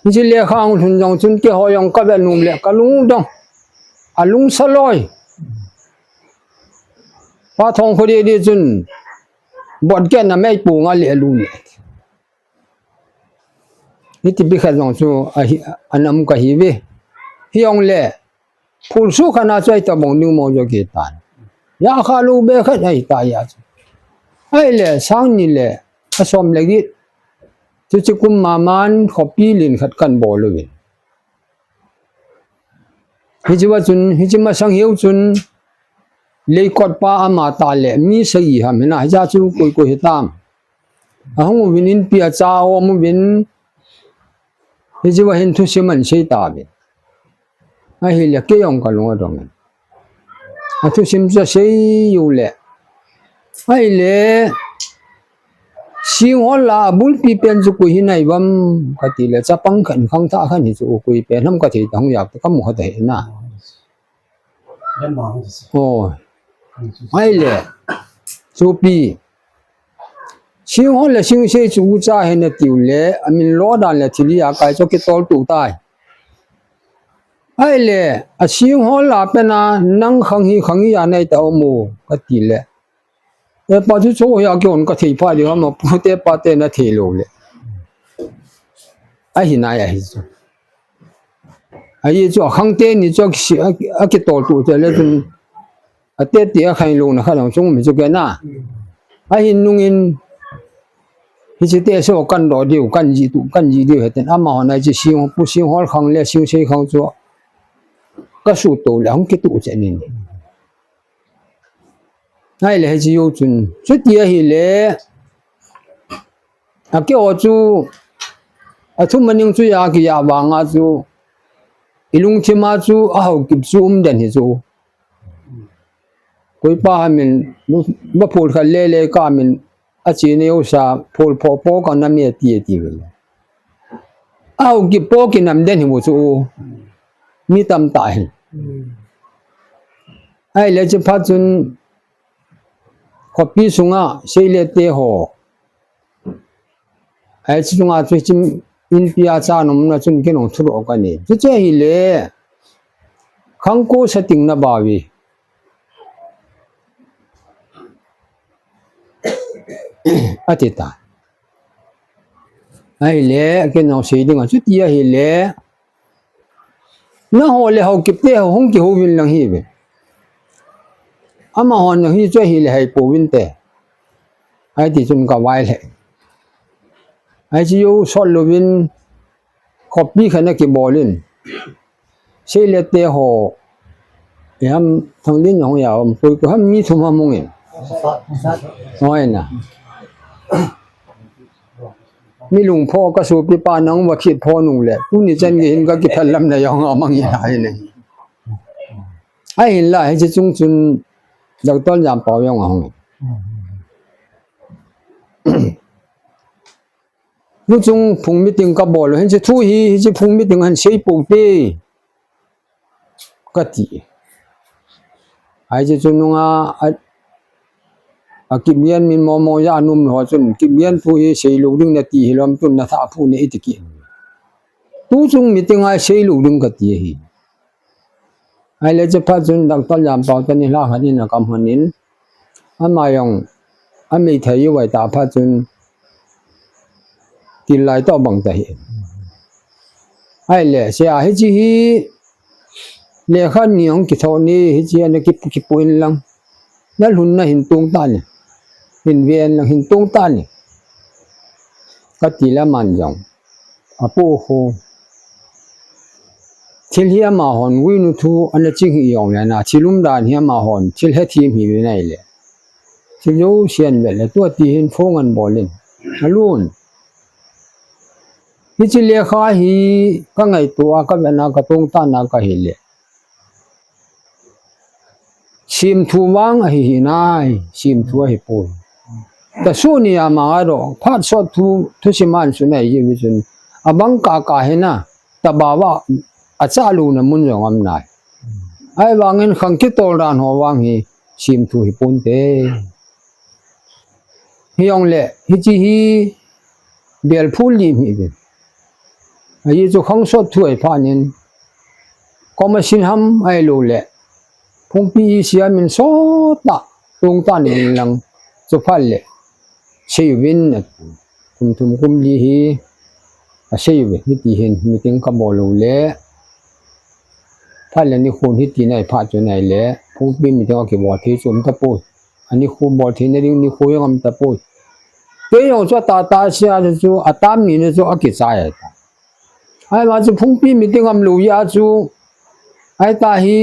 Hiche lekha ahung lhun jong chun keiho jong kave nom le kalung dong. Alung sa loi. Pauthong kho didi chun bot kena mei pu nga le lu le. Hiti pi khat jong chu ahi, anam kahi ve. Hijongle, phul su khat na chu ahi tabang ding mo jo kitan. Ja kha lou be khat ahi ta ja chu. Ahile, sang ni le, asom le get. Chuche kum maman, khopi lin khat kan bol uvin. Hiche va chun, hiche masang hiu chun, leikot pa ama ta le, mi sagi ham hina, hiche chu koi koi hitam. Ahung uvin inpi a cha om uvin, hiche va hin thusim ahin sei tauvin. Ahile, kei jong kalung adong in. Athusim chu asei u le. Ahile, Singhol a bulpi pen chu koi hi nai uvam kati le, chapang khan khangthah khan hi chu koi pen ham kathei ta hung yak ta kamu kha ta hi na. Lemang. Oh. Ahile, supi. Singhol le Singse chu ucha hi natiu le, amin lo dan le thil hi akai chu kitol tu tai. Ahile, a Singhol a pen a nang khang hi khang hi a nai ta om u kati le. E pa chu chu hi a kihon kathei pha diu ham, pute pate nathei lou le. Ahi nai ahi chu. Ahi chu akhang teni chu akisi, a, akitol tu te le chun. Atete akhang lou na kha jong chung mi chu kei na. Ahin nungin hiche te so kan do diu, kan ji tu, kan ji diu hiten. Amaho na hiche Sing, Pu Singhol khang le Singse khang chu. Ka su to le hung kitu che nin. Ahile hiche jou chun. Chuti ahile. Akeo chu. Athum aning chu ja kiya vanga chu. Ilungthim a chu a Haokip chu um den hi chu. Koi pa hamin, ba phul khat le le ka min, a chi neo sa, phul pho pho ka nam e ti e ti ve. A Haokip po kinam den hi bu chu u. Mi tam ta hi. Ahile chu phat chun, khopi sunga, Seile te ho. Ai chu chunga chu chim inpi a cha nom na chun kinung thu ro ka ni. Chu che hi le. Khang ko sa ting na ba vi. Ati ta. Ahile, kinung sei ding a chu ti ahile. Naho le Haokip te ho hung kihouvin lang hi ve. Amahon hi chu hi le hai pouvin te. Ahi ti chun ka vai le. Ahi chu sot louvin copy khat ana kibol in. Seile te ho. Eham Thanglin hung ya um koi ko ham mi thum ham hung in. Hoi na. Mi lungpho ka sopi pa nang va khit pho nung le. Tuni chan gei hin ka kithal lam na jong a mang hi na hi ne. Ahin la, hiche chung chun Doctor Jampao jong ahung. Tuchung phung meeting ka bol, hiche thu hi, hiche phung meeting han sei pou te. Ka ti. Hiche chu nunga, a, a Kipgen min momo ja anum ho chun, Kipgen thu hi sei lou ding nati hilou ham tun na tha phu ne iti ki. Tuchung meeting a sei lou ding ka ti hi. Ahile chuphat chun Doctor Jampao teni lha khat in akam hon in, ama jong, amei thei u vai ta phat chun, til lai to bang ta hi. Ahile, sia hiche hi, lekha ni hung kitho ni, hiche ana kipu, kipu in lang. Na lhun na hin tung ta ni. Hin ve in lang hin tung ta ni. Ka ti le aman jong. Apu khu. Thil hi amahon guinu thu ana ching hi jong le na. Thil umdan hi amahon. Thil hethem hi ve nai le. Thil jouse an ve le. Tua ti hin phone an bol in. Alun. Hiche lekha hi ka ngaito a ka ve na ka tung ta na ka hi le. Simthu vang ahi hi nai, simthu ahi poi. Tasu ni ama ado, phat sot thu, thusim an su nai ji vi chun. Abang ka ka hi na, tabava, acha lu na mun jong am nai. Ahivangin khang kitol dan ho vang hi, simthu hi pon te. Hi jong le, hiche hi, bel phul lim hi ve. Ahi chu khang sot thu ahi phat in, koma sin ham ahilou le, phungpi i sia min sot ta, tung ta ni lang, chu phat le, sei uvin, kum thum kum li hi, a sei uve, hiti hin, meeting ka bol u le, phat le ni khun hiti nai phat chu nai le, phungpi meeting a kibol thei chu um ta poi. Ani khu bol thei na ding ni khu jong am ta poi. Kei jong chu ata ta sia chu atam ni na chu akichai ta. Ahivang chu phungpi meeting am lou a chu. Ahi ta hi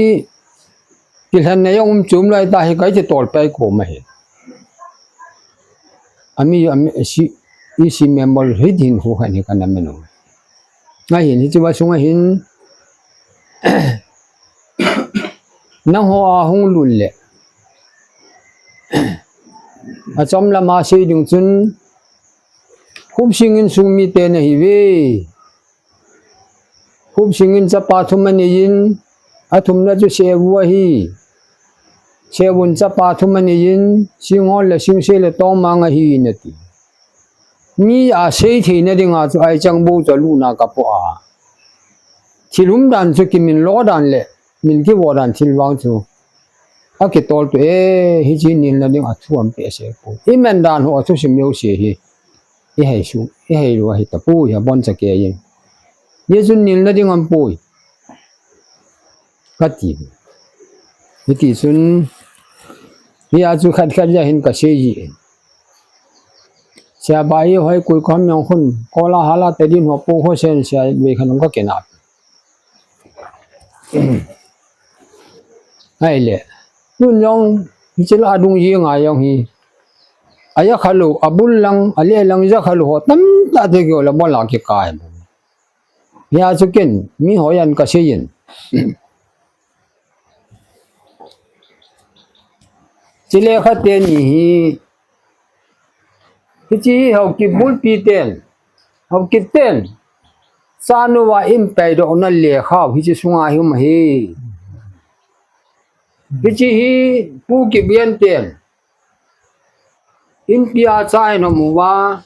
kilhen na jong um chum lai ta hi kai ti tol pai ko ma hi. Ami, ami, si, isi member hi din khu khan hi kana menu. Ngai hin hiche va sunga hin. Nangho a hung lut le. Achom lama sei ding chun, Khupsing insung mite nahi uve. Khupsing in chapa thum anei in, athumna chu Sevu ahi. Sevun chapa thum anei in, Singhol le Singsei le Tongmang ahi nati. Mi a sei theina dinga chu aichang bou chu aluna kapo a. Thil umdan chu kimin lo dan le min kivo dan thil vang chu akitol tu e, hiche nilna ding a thu ampeh se poi. Iman dan ho a thusim jouse hi ihai su, ihai lou ahi tapoi, abonchan kei in. Hichun nilna ding aum poi. Kati. Hiti chun, hia chu khat khat ja hin kasei ji. Sia bai hoi kui kom jong khun, kola hala te din ho pu ho sen sia vei khan ka kena. Ahile. Tun jong, hiche la adung ji ngai jong hi. Aja khalou, abul lang, ale lang ja khalou ho, tamtah te kio la bon la kikai. Hia chu ken, mi hoi an kasei in. Hiche lekha teni hi, hiche hi Haokip bulpi ten, Haokip ten, chanu va in paidoh na lekha, hiche sunga hi um ahi. Hiche hi Pu Kipgen ten, Inpi a cha in hom uva,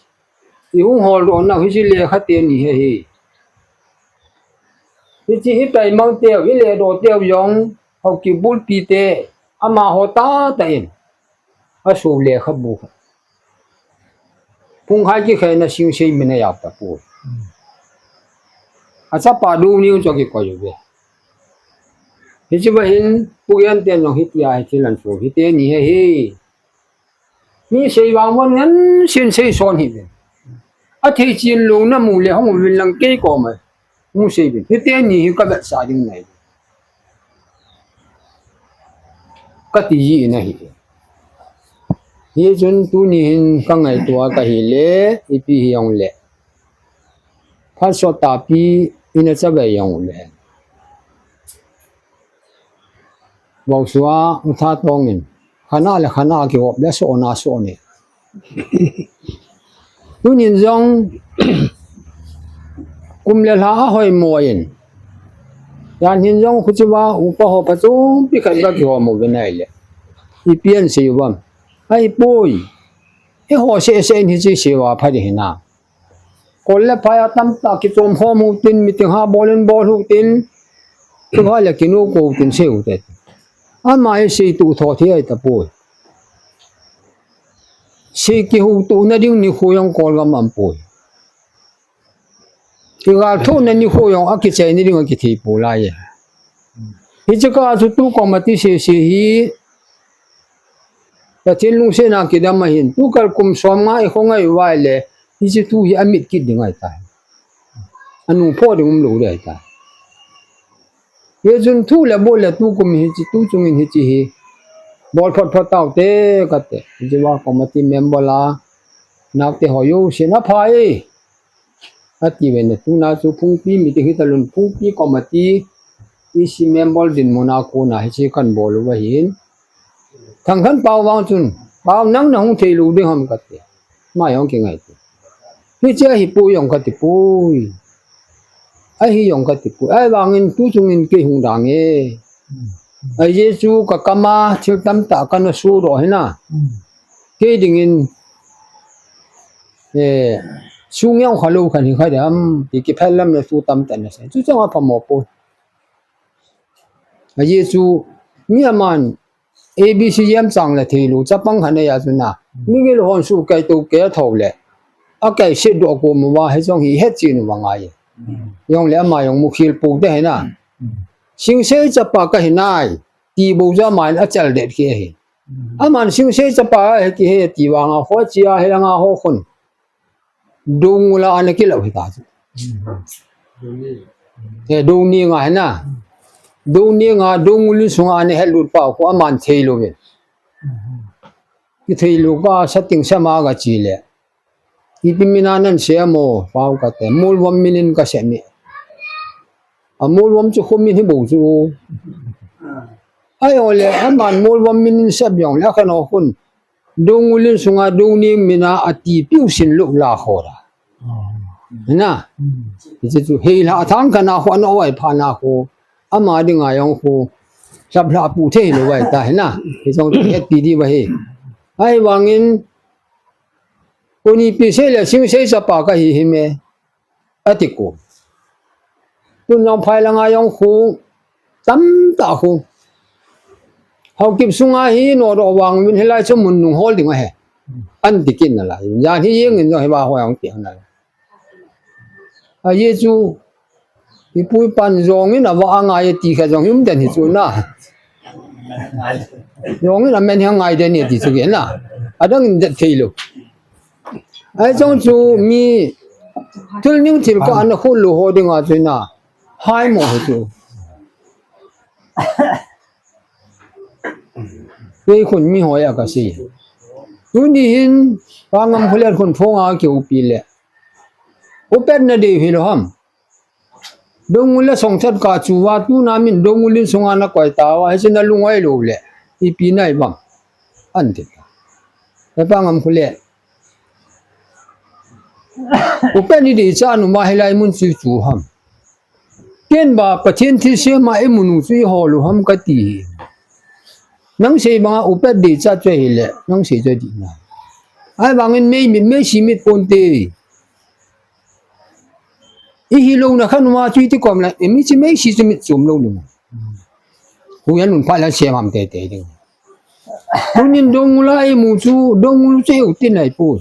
i hung holdoh nau hiche lekha teni hi ahi. Hiche i taimang teu, i ledoh teu jong, Haokip bulpi te, amaho tah tah in, aso lekhabu. Phung hai kikhen na Singsei min ajao tapoi. Achapa Doniu chu akikoi uve. Hiche va hin, Pu Gen ten jong hitia hi thil ahin seiyu. Hiteni hi hi. Mi sei vang von ngen sin sei son hi ve. Athei chin lou na mu le hung vin lang kei koma. Hung sei vin. Hiteni hi ka vetsah ding nai. Kati ji in ahi. Hichun tuni hin ka ngaito a ka hi le, ipi hi jong le. Phat sot tapi ina cha ve jong le. Vaosua, u Thatong in. Khana le khana kihop le sona sone. Tunin jong kum le lha ahoi mo in. Jan hin jong khuchiva upa ho phachompi khat va kihom uvin ahile. Ipi ahin seiyu vem. Ahipoi. Eiho seh seh in hiche seiyu a pha ding hinam. Kol le phai a tamtah kichom khom u tin, meeting ha bol in bol u tin, tu ha le kinu ko u tin sei u te. Ama hi sei tu tho thi ai tapoi. Sei kihu tu na ding nikho jong Kolgam aum poi. Kigal thu na nikho jong akichai na ding akithei poi lai e. Hiche kah chu tu committee sese hi Pathen lungsetna kidam ahin, tu kal kum som nga i khongai uva ile, hiche thu hi amit kit ding ahitai. Anung pho ding umlou ding ahitai. Hichun thu le bol le tu kum hiche, tu chungin hiche hi bol phot phot taute kate. Hiche va committee member la, naote ho jousen apha e. Ati uve, na tuna chu Phungpi meeting hita lun, Phungpi committee, E C member dinmun a kona hiche kahin bol uva ahin. Thangkhanpau vang chun, "Pau, nang nahung thei lou ding ham?" kati. Ama jong kingai ti. "Hiche ahipoi jong kati poi. Ahi jong kati poi. Ahivangin tu chungin kei hung dang e. Ajeh chu ka kam a thil tamtah kana sodoh ahi na. Kei dingin, eh, sung jong khalou khat hi kha ding ham, ti kiphel lam le thu tamtah na sei. Chu chang a phamo poi. Ajeh chu mi aman A B C jem chang le thei lou, chapang khat nei a chu na. Migil hon su kai to ke a tho le. Akai se doh ko mo va he jong hi het chin uva ngai. Jong le ama jong mukhel pou te he na. Singsei chapa kahi nai. Ti bou chu aman achal det kit ahi. Aman Singsei chapa ahi kit e ti vang a ho chia he langa ho khun. Doungel a ana kilou hita chu. E, Doungel a hi na. Doungel a, Doungel in sunga ana helut pau khu aman thei lou ve. Kithei lou ka sa ting sa ma ka chi le. Ipi min a nan sei a mo, pau kate. Molvom min in ka sei mi. A Molvom chu khu min hi bou chu. Ahi o le, aman Molvom min in sei jong le, akhen o khun. Doungel in sunga Doungel min a ati piu sin lou la kho da. Na. Hiche chu hei la thang kana khu ana oi pha na khu. Ama dinga jong khu. Sap la pu thei lou vai ta hi na. Hiche jong het pi di va hi. Ahivangin Koni pi sei le Singsei chapa kahi hi me. Ati ko. Tun jong phai langa jong khu. Tamtah khu. Haokip sunga hi nodoh vang uvin hilai chu mun nung hol ding ahi. An ti kit nalai. Jan hi jeng in jong hi va hoi ang ti nalai. Ajeh chu, ipu ipan jong in ava angai ti kha jong hi um den hi chu na. Jong in amen hi angai den hi ti chu ke na. Adang in det thei lou. Ahi jong chu mi thil ning thil kah ana khol lou ho dinga chu na. Hai mo hi chu. Kei khun mi hoi a ka sei. Tuni hin, Pa Ngamkholet khun phone a kihoupi le. U Pet na dei hilou ham. Doungel le Songthat ka chu va tuna min Doungel in sunga na koi ta va, hiche na lung oi lou le. Ipi nai vang. An ti. Pa Ngamkholet. U Pet ni dei cha nu ma hilai mun chu chu ham. Ken ba Pathen thilsem a imu nu chu iho lou ham kati hi. Nang sei banga U Pet dei cha chu ahile, nang sei chu dei na. Ahivangin mei mit, mei si mit ponte. Ihi lou na khan ma chu iti kom la, imi chi mei si chu mit chom lou lou. Hu yan nun pha la sem ham te te ding. Tunin Doungel a imu chu, Doungel chu u tin ai pu.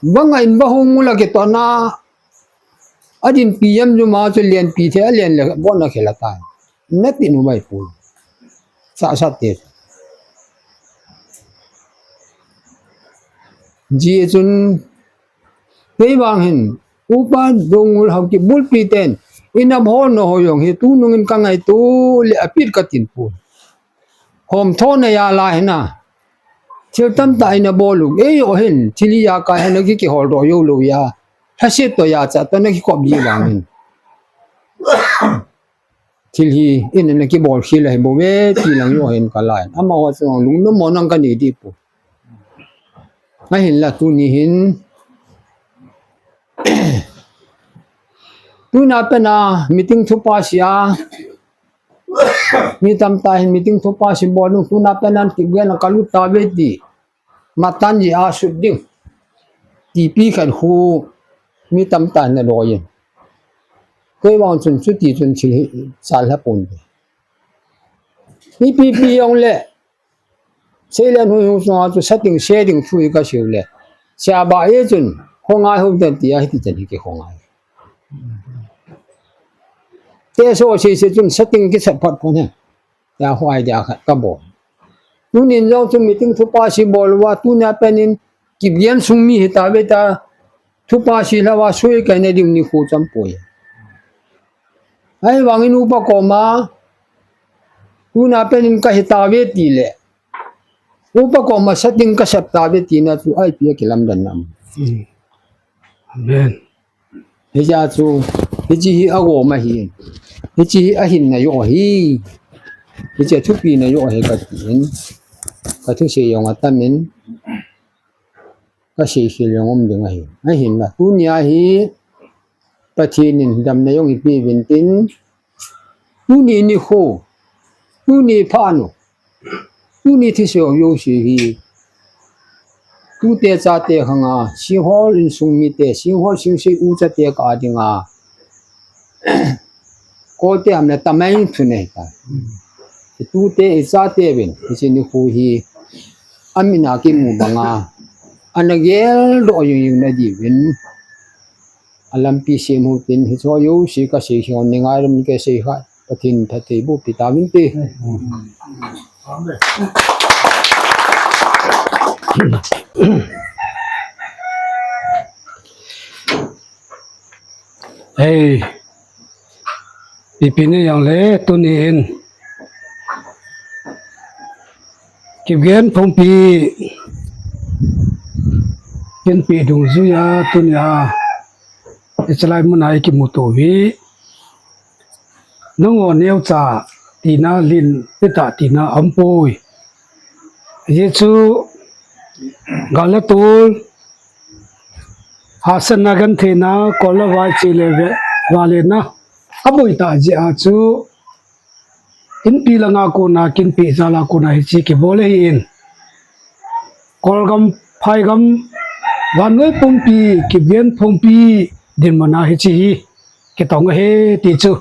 Vanga in va hung ula ke to na. Adin P M Zuma chu lenpi thei, alen le bon a khela ta. Nati nu mai pu. Sa sa te. Ji chun Kei vang hin, Upa Doungel Haokip bulpi ten, ina bol na ho jong hi, tunung in ka ngaito le apit ka tin pu. Hom tho na ya la hina. Thil tamtah ina bol u, ei o hin, thil hi ya ka hina ki kihol do yo lo ya. Thasit to ya cha to na ki kop ji vang hin. Thil hi, in na kibol khel ahi bou ve, ti lang jo hin ka lai. Amaho chun lungnom mo nang ka nei di pu. Ahinla tuni hin. Tuna pena meeting thu pass a. Mi tamtah hin meeting thu pass bol nung tuna pena Kipgen a ka lut ta ve ti. Matan ji a sut ding. Tipi khat khu mi tamtah na loi in. Kei vang chun chuti chun thil hi sal ha pon. Ipi pi jong le. Seilen hui hu sunga chu setting setting thu ka siu le. Sia ba e chun khongai hu ten ti a hiti chen hi ki khongai. Te so sei se chun setting ki sat phat pon he. Tia huai dia khat ka bol. Tunin jong chu meeting thu pass bol uva, tuna penin Kipgen sung mi hita ve ta, thu pass lou va sui kai na ding nikho cham poi. Ahivangin upa koma, tuna penin ka hita ve ti le, upa koma setting ka sat ta ve tina chu ipi a kilamdan nam. Amen. Hiche a chu, hiche hi agom ahi. Hiche hi ahinna jo ahi. Hiche thupina jo ahi ka tin. Ka thusei jong atam in. Ka sei khel jong um ding ahi. Ahinla, tunia hi Pathen in damna jong ipi uvin tin. Tuni nikho, tuni phat u, tuni thusei jouse hi, tute chate khanga, Singhol insung mite, Singhol Singsei uchate ka dinga, kote ham le tamai thu nei ta. Tute ichate uvin, hiche nikho hi, amin a kimu banga, ana geldoh jing jing na diuvin, alampi sem u tin, hiche jouse ka sei khel ni ngai lam ka sei kha. Pathen phatthei boh pi tauvin te. Hei, ipi ni jong le tuni hin. Kipgen Phungpi, Kipgen Phungpi dungjuia tunia. Hiche lai muna i kimuto u hi. Nangho neocha tina lin peta tina aum poi. Hichu gal le tol, hahsatna gentheina, kol le vai che le ve, vale na. Aboi ta jeh a chu. Inpi langa kona, kinpi jala kona hiche kibol ahin. Kolgam, phaigam, vannoi pumpi, Kipgen Phungpi, dinmuna hiche hi, kitong ahi ti chu.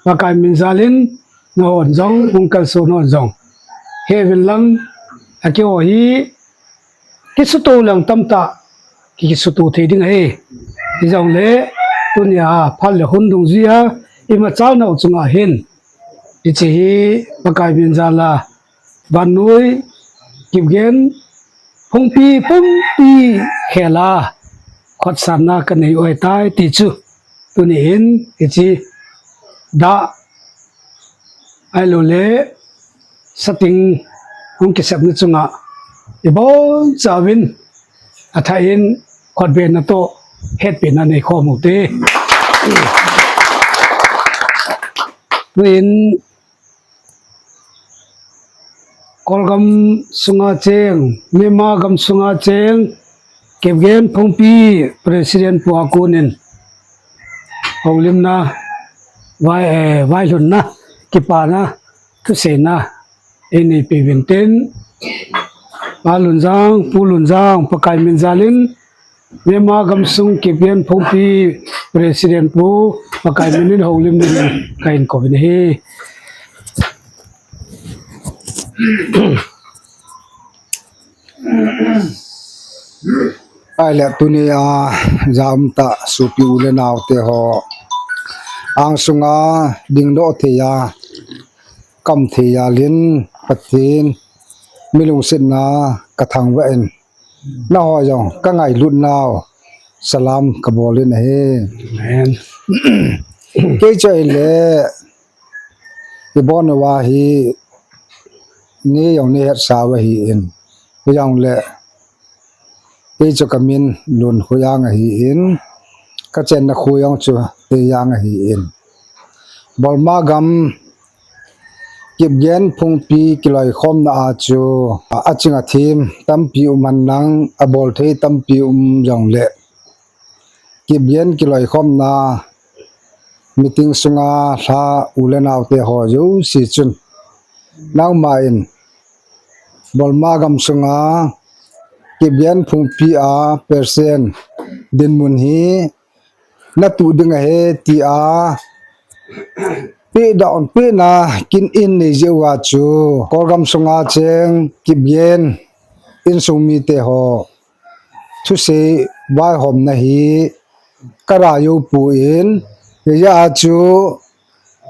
Pakai min jalin, nahon jong, hung kalson hon jong. Heuvin lang, akiho hi, kisuto lang tamtah, ki, kisuto thei ding ahi. Hijongle, tunia, phat le hun dungjuia, imachal nau chunga hin. Hiche hi Pakai min jala, vannoi, Kipgen, Phungpi, pumpi, khela, khotsanna kanei u ahitai ti chu. Tuni hin, hiche, da, ahilou le, setting, hung kisepna chunga, ibonchauvin, athah in, khotbena toh, hetpina nei khom u te. Tuin, Kolgam sunga cheng, Myanmar gam sunga cheng, Kipgen Phungpi President pu a konin, houlimna, vai, eh, vailhunna, kipana, thuseina, einei peh uvin tin, Pa Lunjang, Pu Lunjang, Pakai min jalin, Myanmar gamsung Kipgen Phungpi President pu Pakai minin houlim dingin kahin kouvin ahi. Ahile tunia Jaum tah sopi u le nao te ho, angsunga dingdoh thei a, kam thei a lin Pathen mi lungsetna ka thangvah in, na ho jong ka ngailut nau salam ka bol in ahi. Amen. Kei chu ahile i bon uva hi ni jong ni het sa uva hi in, jong le kei chu ka min Lun Khoyang ahi in, ka chenna khu jong chu Teiyang ahi in. Bolma gam Kipgen phungpi kiloikhomna a chu a ching a thim tampi um han nang, a bol thei tampi um jong le Kipgen kiloikhomna meeting sunga lha u le nau te ho jouse chun nangma in Bolma gam sunga Kipgen phungpi a percent dinmun hi na tu ding ahi ti a pe down pe na kin in nei jeh uva chu Kolgam sunga cheng Kipgen insung mite ho thusei vaihomna hi ka ra jou poi, hijeh a chu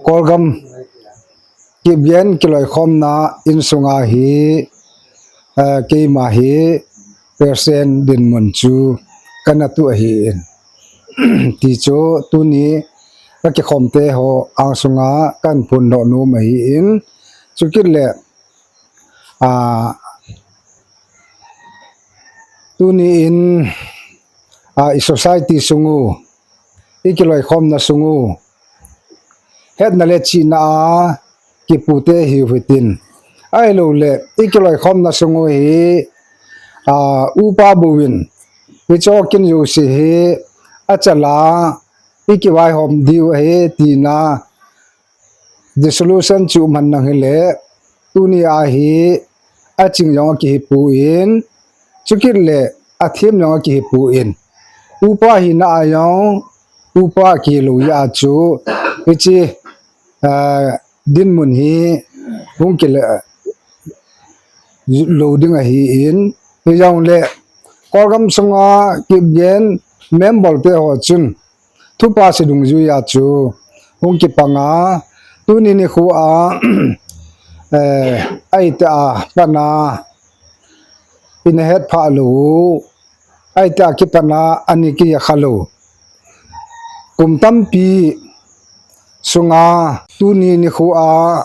Kolgam Kipgen kiloikhomna insunga hi, eh, keima hi percent dinmun chu kana tu ahi in. Ti chu tuni ka kikhom te ho angsunga kan phondoh nom ahi in. Chukit le, ah, tuni in, ah, i society sung u, i kiloikhomna sung u, hetna le chihna a kipu te hiu hitin. Ahilou le, i kiloikhomna sung u hi, ah, upa bouvin, i chokin jouse hi, achal a, i kivaihom diu ahi tina, dissolution chu um han nang hile, tuni a hi, a ching jong a kihi poi, chukit le, a thim jong a kihi poi. Upa hina a jong, upa kihi lou jeh a chu, hiche, ah, dinmun hi, hung kile, lou ding ahi in, hijong le, Kolgam sunga Kipgen member te ho chun, thupha se dungjui a chu hung kipang a, tuni nikho a, eh, ahi tia pat a ina het phah lou, ahi tia kipat a ani kijakha lou. Kum tampi sunga tuni nikho a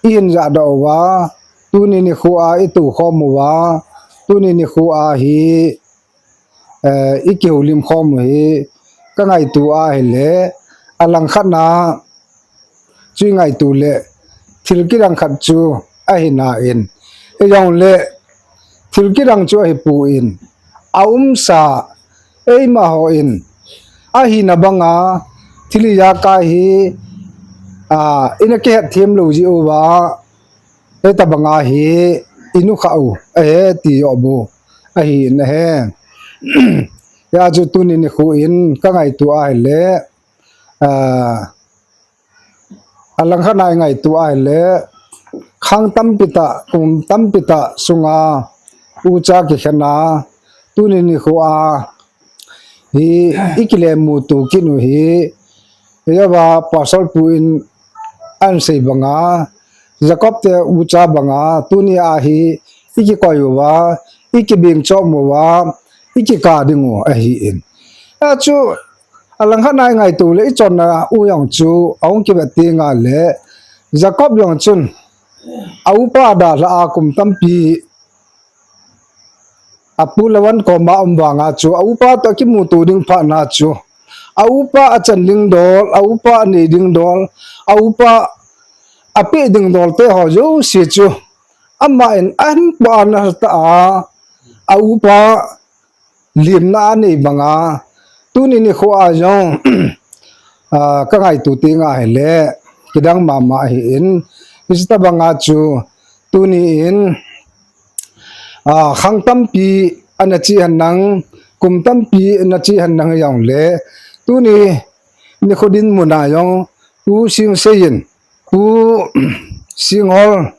i hin jahdoh uva, tuni nikho a i toukhom uva, tuni nikho a hi eh, i kihoulim khom u hi ka ngaito ahile, a langkhat na chu i ngaito le thil kidang khat chu ahi nan, hijong le thil kidang chu ahi poi, a umsa eima hon ahina banga thil ijakai hi, ah, ina kihet them lou jeh uva, hitabanga hi i nukhah u ahi ti joh bou ahi in ahi. Hijeh chun tuni nikho in ka ngaito ahile, ah, a langkhat na i ngaito ahile, khang tampi tah, kum tampi tah sunga ucha kikhen a, tuni nikho a hi i kilemuto kit u hi, hijeh a Pastor pu in ahin sei banga, Jacob te ucha banga, tuni a hi i kikoi uva, i kibeng chom uva, i kikah ding u ahi in. Achu, a langkhat na i ngaito le i chonna u jong chu, ahung kivet teng le, Jacob jong chun, a upa dalha a kum tampi, a pu Lavan koma um vanga chu, a upa toh kimuto ding phat na chu, a upa achan ding dol, a upa anei ding dol, a upa apeh ding dol te ho jouse chu, ama in ahin po ana ta a, a upa limna anei banga, tuni nikho a jong, ah, ka ngaito teng ahile, kidang mama ahi in, hitabanga chu, tuni in, ah, khang tampi ana che hen nang, kum tampi ana che hen nang jong le, tuni nikho dinmun a jong, Pu Singsei in, Pu Singhol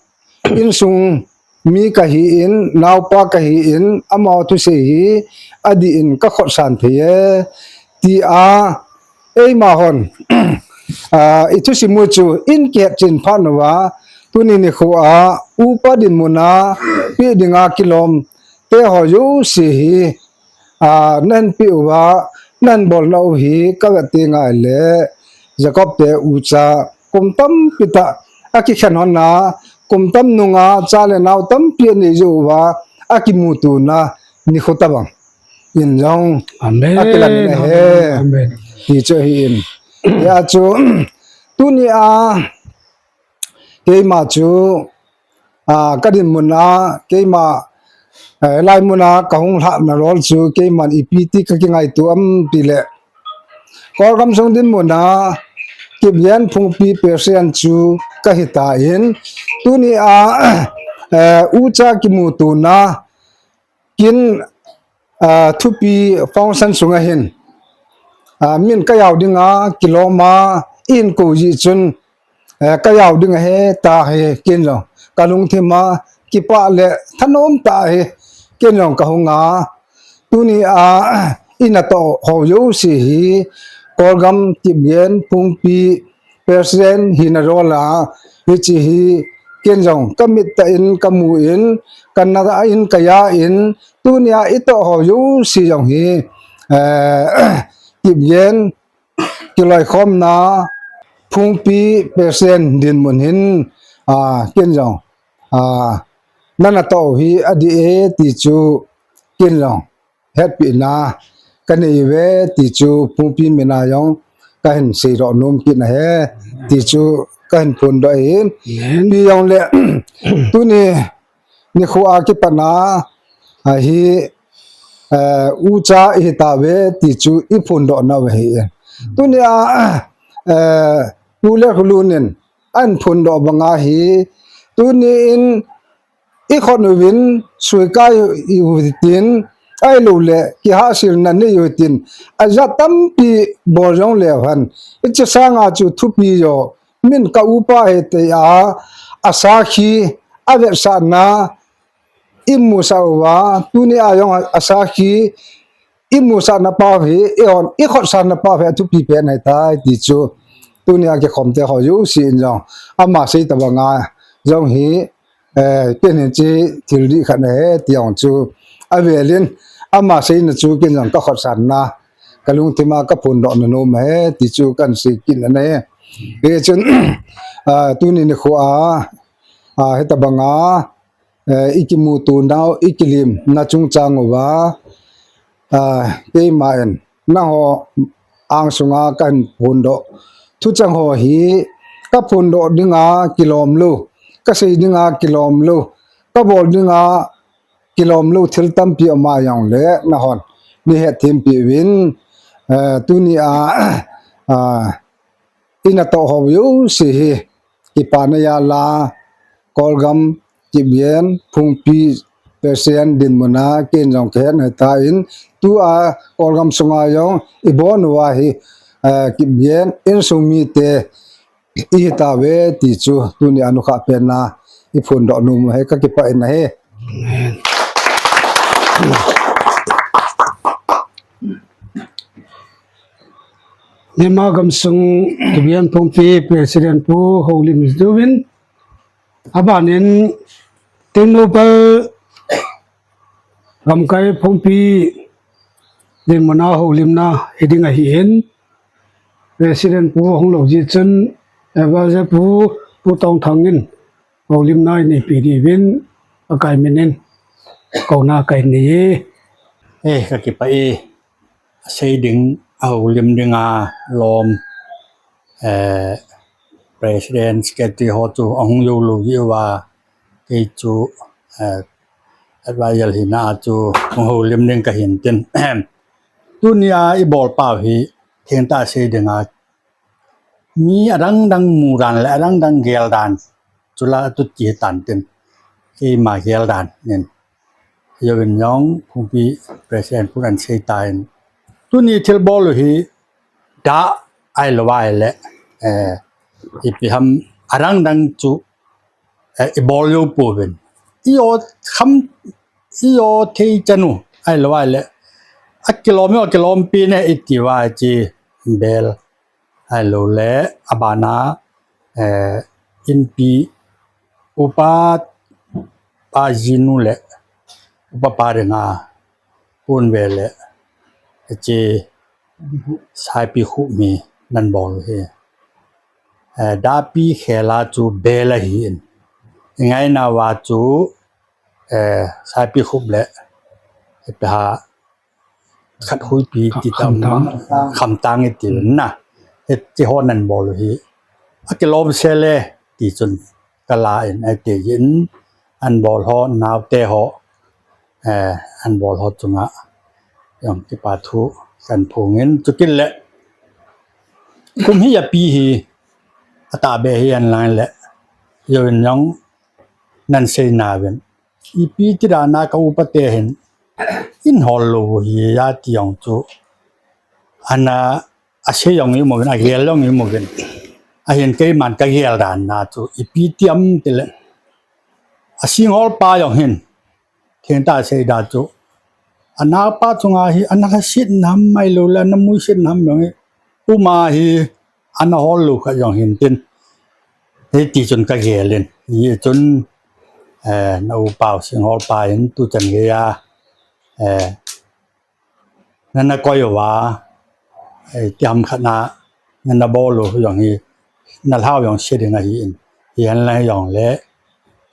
insung mi kahi in, naopa kahi in, amaho thusei hi, adih in ka khotsan thei e, tia eima hon, ah, i thusim u chu in kihet chin phat uva, tuni nikho a, upa dinmun a, pe dinga kilom te ho jouse hi, ah, nahin pe uva, nahin bolna u hi, ka vet teng ahile, Jacob te ucha, kum tampi tah, akikhen hon a, kum tam nunga, cha le nao tampi anei jou uva, akimutona nikho tabang in jong, amen, akilan in ahi, amen, ti chu ahi in. Hia chu, tuni a, keima chu, ah, ka dinmun a, keima, eh, lai mun a ka hung lhahna rol chu, keiman ipi ti ka kingaito am tile, Kawlgam sung dinmun a, Kipgen Phungpi President chu ka hita in, tuni a, eh, ucha kimutona, kin, ah, thupi function sunga hin, ah, min ka jao dinga, kilom a, in ko ji chun, eh, ka jao ding ahi, ta hi, kin jong, ka lungthim a, kipah le thanom tah hi, kin jong ka hung a, tuni a, i natoh ho jouse hi, Kawlgam Kipgen Phungpi President hina rol a, hiche hi, ken jong, ka mit tah in, ka mu in, ka na in, ka ja in, tuni a i toh ho jouse jong hi, eh, Kipgen, kiloikhomna, Phungpi President dinmun hin, ah, ken jong, ah, na natoh hi adih e ti chu, ken jong, hetpina ka nei uve ti chu Phungpi min a jong ka hin seidoh nom kit ahi ti chu ka hin phondoh ahi. Amen. Ipi jong le tuni nikho a kipat a hi, eh, ucha i hita uve ti chu i phondoh nau ahi. Tuni a, eh, Pu Lekhlun in ahin phondoh banga hi, tuni in i khut uvin suikai u hitin, ahilou le kihahselna nei u hitin, ajat tampi bol jong leu hen, hiche sanga chu thupi jo, min ka upa ahi tia, asakhi, avetsahna, i musah uva, tuni a jong asakhi, i musahna pau hi, i hon, i khotsanna pau hi athupi pen ahitai ti chu, tuni a kikhom te ho jouse in jong, ama sei tabanga jong hi, eh, ken hiche thil dih khat ahi ti jong chu, avel in, ama seina chu ken jong ka khotsanna, ka lungthim a ka phondohna nom ahi ti chu kahin sei kit ahi. Hichun, ah, tuni nikho a, ah, hitabanga, eh, i kimuto nau, i kilimna chungchang uva, ah, keima in, nangho ang sunga kahin phondoh thucheng ho hi, ka phondoh dinga kilom lou, ka sei dinga kilom lou, ka bol dinga kilom lou thil tampi ama jong le nahon nei hetthem peh uvin, eh, tuni a, ah, i natoh ho jouse hi, kipana jal a, Kawlgam, Kipgen, Phungpi, President dinmun a, ken jong ka het ahitai, tua Kawlgam sunga jong, i bon uva hi, eh, Kipgen, insung mite, i hita uve ti chu, tuni a nukhah pen a, i phondoh nom u ahi, ka kipah in ahi. Amen. Myanmar gamsung Kipgen Phungpi President Pu Houlim Jituvin, abanin Tengnoupal gamkai Phungpi dinmun a houlimna hiding ahin, President Pu hung lou jeh chun, Advisor Pu, Pu Tongthang in houlimna eipeh diuvin, akai min in kouna kahin nei e. Eh, ka kipah e. Asei ding, ahoulim dinga lom, eh, President, Secretary ho chu ahung jou lou jeh uva, kei chu, eh, advisor hina chu hung houlim ding kahin tin. Tuni a i bol pau hi, thengtah sei dinga, mi adang dang mu dan le adang dang gel dan, chula tu ti tan tin, keima gel dan nin. Jouvin jong, Phungpi President Pu in asei tan. Tuni thil bol u hi, dah ahilou ahile, eh, ipi ham adang dang chu, eh, i bol jou pouvin. I jo kham, i jo thei chan u ahilou ahile, akilom, akilompi ne iti uva chi bel. Ahilou le, abana, eh, inpi upa pa jinu le upa pa dinga pon ve le, hiche saipi khup hi nan bol u hi. Eh, dapi khela chu bel ahin. Ingaina uva chu, eh, saipi khup le, ipi ha khat huipi ti tam khamtang iti na. Hiti ho nan bol u hi. Akilom se le ti chun kala in, ati in an bol ho, naote ho, eh, an bol ho chunga jong kipa thu kan phong in, chukit le kum hi api hi, atahbeh hi an lang le, jouvin jong nan sei nauvin. Ipi ti dan a ka upa te hin, in hol lou hi a ti jong chu. Ana, asei jong i mo uvin, agel jong i mo uvin. Ahin keiman ka gel dan a chu, ipi ti ham ti le. Asinghol pa jong hin, thengtah sei da chu. Anapa chunga hi, ana lhasetna ham ahilou le, ana muisetna ham jong hi. Uma hi, ana hol lou khat jong hin tin. Hiti chun ka gel in. Hichun, eh, na upa u Singhol pa hin tuchan geiya, eh, nana koi uva, eh, ti ham khat na, nana bol u jong hi, na lhau jong se ding ahin. Hihen lang jong le,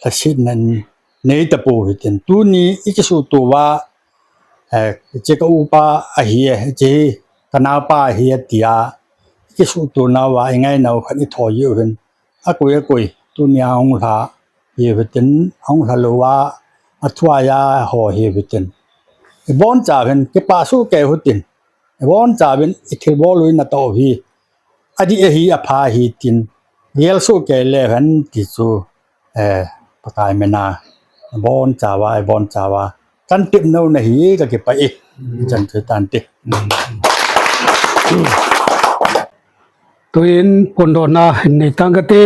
lhasetna nei tapou hitin. Tuni i kisuhto uva, eh, hiche ka upa ahi e, hiche hi ka naopa ahi e tia, i kisuhto nauva, i ngainau khat i thou jiu hin. Akoi, akoi, tunia hung lha hiu hitin, hung lha louva, athua ja ho hiu hitin. I boncha u hin, kipah soh kei u hitin. I boncha u hin, i thilbol u in atoh u hi. Adih ahi, apha ahi tin, gel soh kei leu hen ti chu, eh, Pakai mina, boncha uva, boncha uva. Kan tep nom u ahi, ka kipah e. Chan chu tante. Tuin phondohna hin nei tang kate.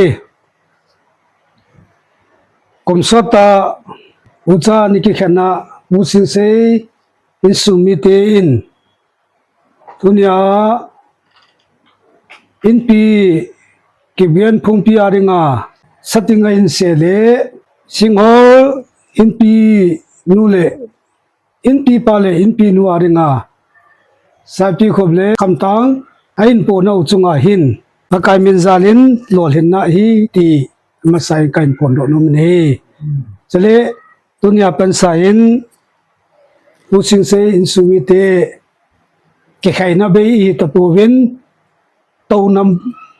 Kum sot a ucha ni kikhenna, Pu Singsei insung mite in, tunia Inpi Kipgen Phungpi a dinga sating a inseh le, Singhol Inpi nu le Inpi pa le Inpi nu a dinga saipi khup le khamtang a inpoh nau chunga hin, Pakai min jal in lolhinna ahi ti amasa in ka hin phondoh nom in ahi. Chule tunia pansa in Pu Singsei insung mite kikhaina bei ihi tapouvin, touna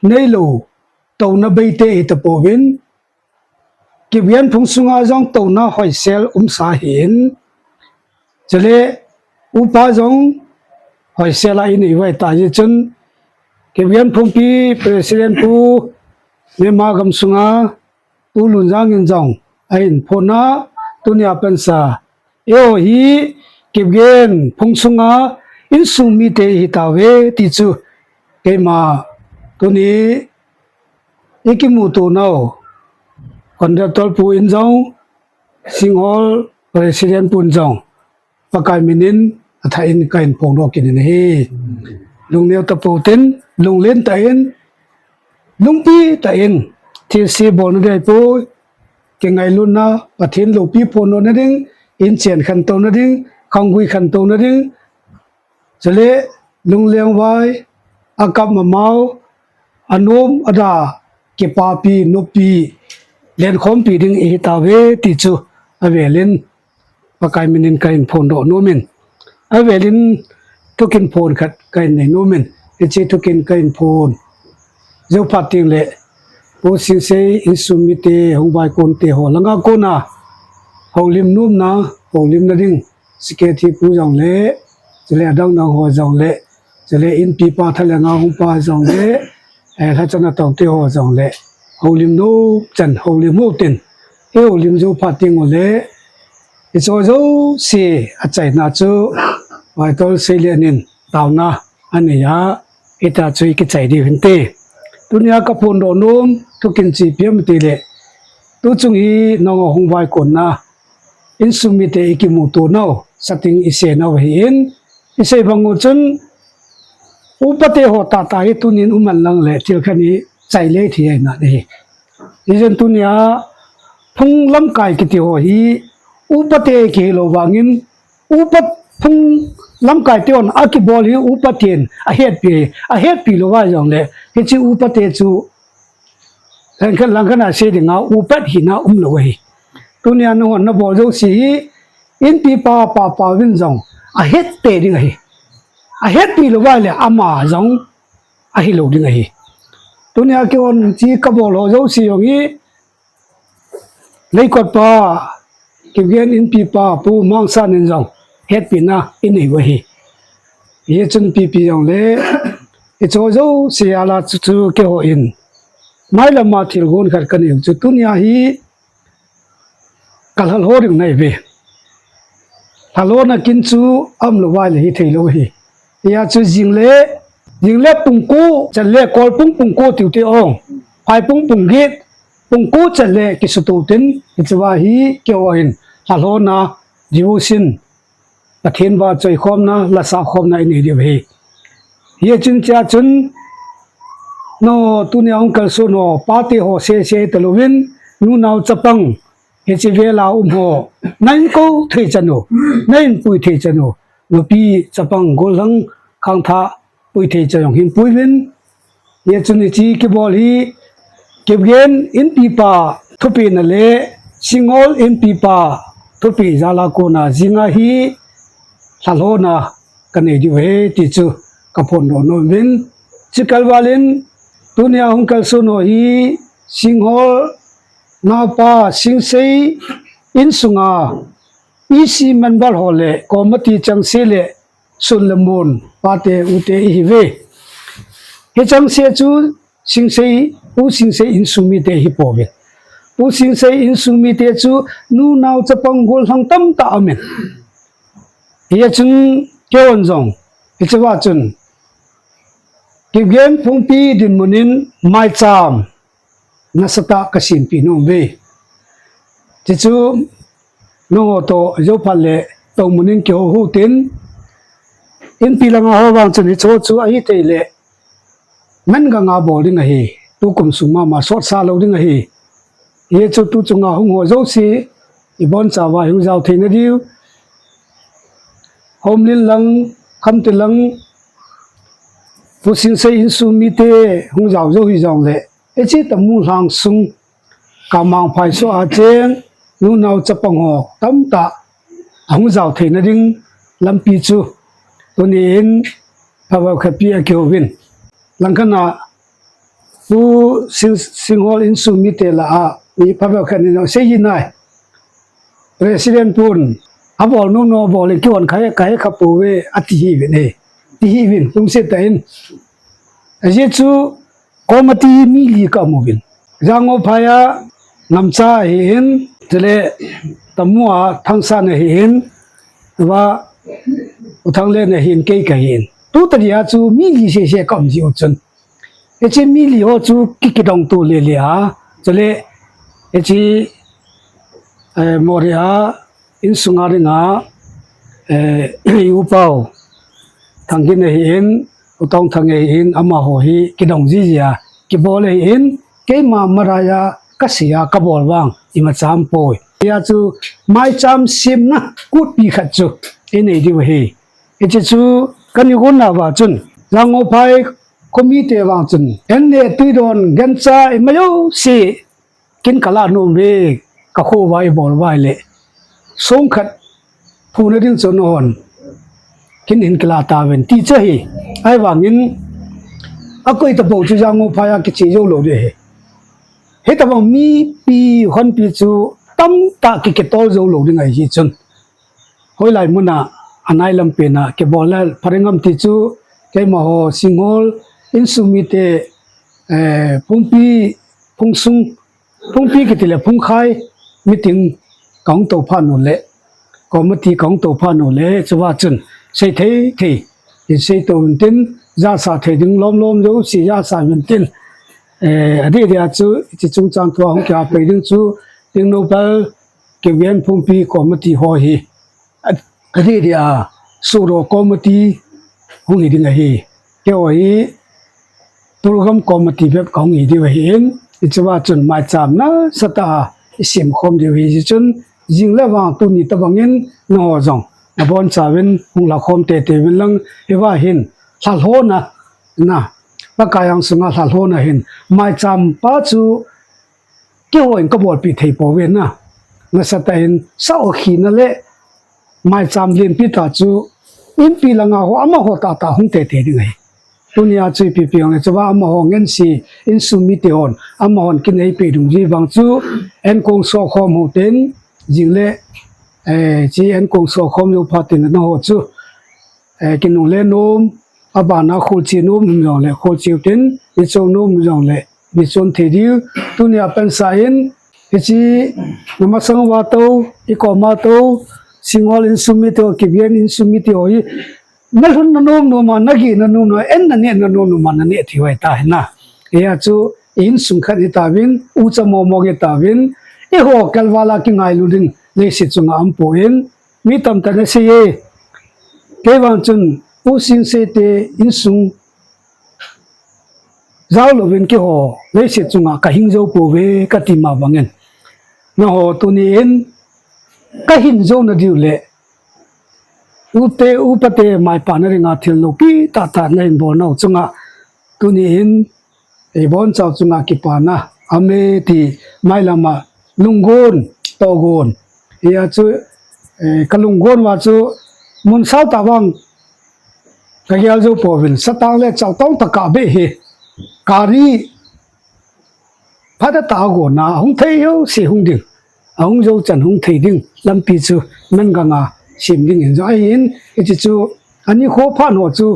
neilou, touna beite ihi tapouvin, Kipgen Phung sunga jong touna hoisel umsa ahin. Chule upa jong hoisel a inei uva ahitah jeh chun, Kipgen Phungpi President Pu Myanmar gam sunga Pu Lunjang in jong ahin phonna, tunia pansa, eiho hi Kipgen Phung sunga insung mite ihi tauve ti chu keima tuni i kimuto nau Conductor pu in jong, Singhol President pu in jong, Pakai min in athah in ka hin phongdoh kit in ahi. Lungneo tapou tin, lunglen tah in, lungpi tah in, thilse bolna ding ahipoi, kingailutna, Pathen loupi phondohna ding, inchen khantouna ding, khanggui khantouna ding, chule lunglengvai, akap amau, anom ada, kipapi, noppi, lenkhompi ding ihi tauve ti chu avel in Pakai min in ka hin phongdoh nom in, avel in thukin phong khat ka hin nei nom in, hiche thukin ka hin phong jou phat teng le, Pu Singsei insung mite, hung vaikon te ho langa kona houlim nomna, houlimna ding, Secretary pu jong le, chule adang dang ho jong le, chule Inpi pa thalhenga hung pa jong le, eh, lhachana tong te ho jong le, houlim nom chan, houlim u tin, i houlim jou phat teng u le, i cho jouse achaina chu, Vaitol Seilian in taona anei a, hita chu i kichai diu hinte. Tunia ka phongdoh nom thukin chu ipi ham ti le, tuchung hi nangho hung vaikon na, insung mite i kimuto nau, sating i se nau ahin, Isei bang u chun, upate ho tata hi tunin um hen lang le thil khat hi chai le thi ahi nai. Hijeh chun tunia phung lamkai kiti ho hi upate kihilou vangin, upa phung lamkai te hon akibol hi upaten ahetpi, ahetpi lou va jongle, hiche upate chu langkhat, langkhat a sei dinga upat hina umlou ahi. Tunia nahon nabol jouse hi, inpipa, papa uvin jong ahette ding ahi. Ahetpi lou va le ama jong ahilou ding ahi. Tunia kihon chi kabol ho jouse jong hi, Leikot pa, Kipgen inpipa, Pu Mangsan in jong hetpina inei u ahi. Hichun pipi jongle, hiche jouse a la chu, chu kihon, mailama thilgon khat kanei u chu tunia hi, kalhalho ding nahi ve. Lhalhona kin chu aumlou va le hithei lou ahi. Hia chu jingle, jingle pung ko chan le, kolpung pung ko tiu te ong, phaipung pung get, pung ko chan le kisuto tin, hichea hi kihon, lhalhona, devotion, Pathen vahchoikhomna, lasahkhomna inei diu ahi. Hichun chea chun, no, tunia hung kalson ho, pate ho sese talouvin, nu nao chapang, hiche vela um ho, nahin kou thei chan u, nahin pui thei chan u, nupi chapang gollhang khangthah pui thei chan jong hin pui uvin. Hichun hiche kibol hi, Kipgen inpipa thupina le, Singhol inpipa thupi jal a kona jinga hi, lhalhona kanei diu ahi ti chu kaphondoh nom uvin. Chukal val in, tunia hung kalson ho hi, Singhol naopa, Singsei insunga, E C member ho le, committee chengse le, sun le mun, pate ute ihiuve. Hichengse chu Singsei, Pu Singsei insung mite ahipouve. Pu Singsei insung mite chu nu nao chapang gollhang tamtah aumin. Hichun kihon jong, hichea chun, Kipgen phungpi dinmun in maicham nasatah a kasempeh nom uve. Hichu nangho toh jou phat le tohmun in kihou hou tin, inpi langa ho vang chun hiche chu ahithei le, man ganga bol ding ahi, tukum sung mama sotsa lou ding ahi. Hichu tu chunga hung ho jouse, ibonchauva hung jao theina diu, Homlin lang, Khamti lang, Pu Singsei insung mite hung jao jou hijongle, hiche Tamu lhang sung, Kamang phaisoh a cheng, nu nao chapang ho tamtah ahung jao theina ding lampi chu, tuni in phabep khat pi akihouvin. Langkhat a Pu Sing, Singhol insung mite lah a, mi phabep khat in asei hi nai. President pun, abol nom nom abol in kihon kahe, kahe khapouve, ati hiuvin e. Ti hiuvin, lungset tah in. Ajeh chu, committee mi li ka um uvin. Jangophaia Ngamcha ahin, chule Tamu a Thangsan ahin, va U Thanglen ahin, kei kahin. Tu tadia chu mi li sese ka um jiu chun. Hiche mi li ho chu ki, kidong to lele a. Chule, hiche, eh, Moreh a, insunga dinga, eh, i upau Thangin ahin, U Tongthang ahin, amaho hi kidong jiji a, kibol ahin, keima maraia kasei a kabol vang, imacha aumpoi. Hia chu maicham semna kutpi khat chu inei diu ahi. Hiche chu kani gon nauva chun, Jangophai committee vang chun, en le tui don, gancha, ima jouse, kin kalah nom uve, kakho uva ibol uva ahile, songkhat phuna ding chu nahon kin hin kilah tauvin ti chu ahi. Ahivangin, akoi tabou chu Jangophai a kiche jou lou ding ahi. Hitobang mipi honpi chu tamtah ki, kitol jou lou ding ahi chun, hoilai muna anai lampen a kibol le pha ding ham ti chu, keimaho Singhol insung mite, eh, phungpi, phungsung, phungpi kiti le phungkhai meeting kahung tou phat u le, committee kahung tou phat u le, chuva chun seithei thei in seito uvin tin, jahsah thei ding lomlom jouse jahsah uvin tin, eh, adeh dia chu hiche chungchang thua hung kihapei ding chu, Tengnoupal Kipgen phungpi committee ho hi, a, adeh dia Suro committee hung hi ding ahi. Keiho hi program committee bep kahung hi diu ahin, hichea chun maicham nasatah a isim khom diu ahi. Hichun jing le vang tuni tobangin nangho jong nabonchauvin hung lhakhom teitei uvin lang, hiva hin lhalhona, na, Pakai angsunga lhalhona hin maicham pa chu keiho in kabolpeh thei pouve na. Nasatah in sa-o khina le maicham lenpi tah chu inpi langa ho amaho tahtah hung teitei ding ahi. Tunia chu ipi pi hung le chua amaho ngense, insung mite hon amahon kineipeh dungjui vang chu enkong sokhom u hitin, jing le, eh, hiche enkong sokhom jou phat in nangho chu, eh, kinungle nom, abana kholche nom hih jongle kholche u hitin, nichon nom hih jongle nichon thei diu. Tunia pansa in, hiche namasang uva tou, ikoma tou, Singhol insung mite ho, Kiven insung mite ho hi, nalhun nanom nom a, nageh nanom nom a, en naneh nanom nom a, naneh thei u ahitai na. Hia chu i insung khat hitauvin, ucha mong mong hitauvin, eiho kelval a kingailu ding leiset chunga aumpoi, mi tamtah in aseiye. Kei vang chun U Singsei te insung jao louvin keiho leiset chunga kahing jou pouve kati ma bangin, nangho tuni in kahin jouna diu le ute upate maipana dinga thil loupi tahtah nahin bolnau chunga tuni in ibonchau chunga kipana aume ti mailama lunggon, tohgon. Hia chu, eh, kalunggon uva chu mun sao tah vang kagel jou pouvin, satang le chaotong tah kabeh hi, gari phatah a gonna ahung thei jouse hung ding, ahung jou chan hung thei ding lampi chu man ganga sem ding in jong ahin, hiche chu anikho phat ho chu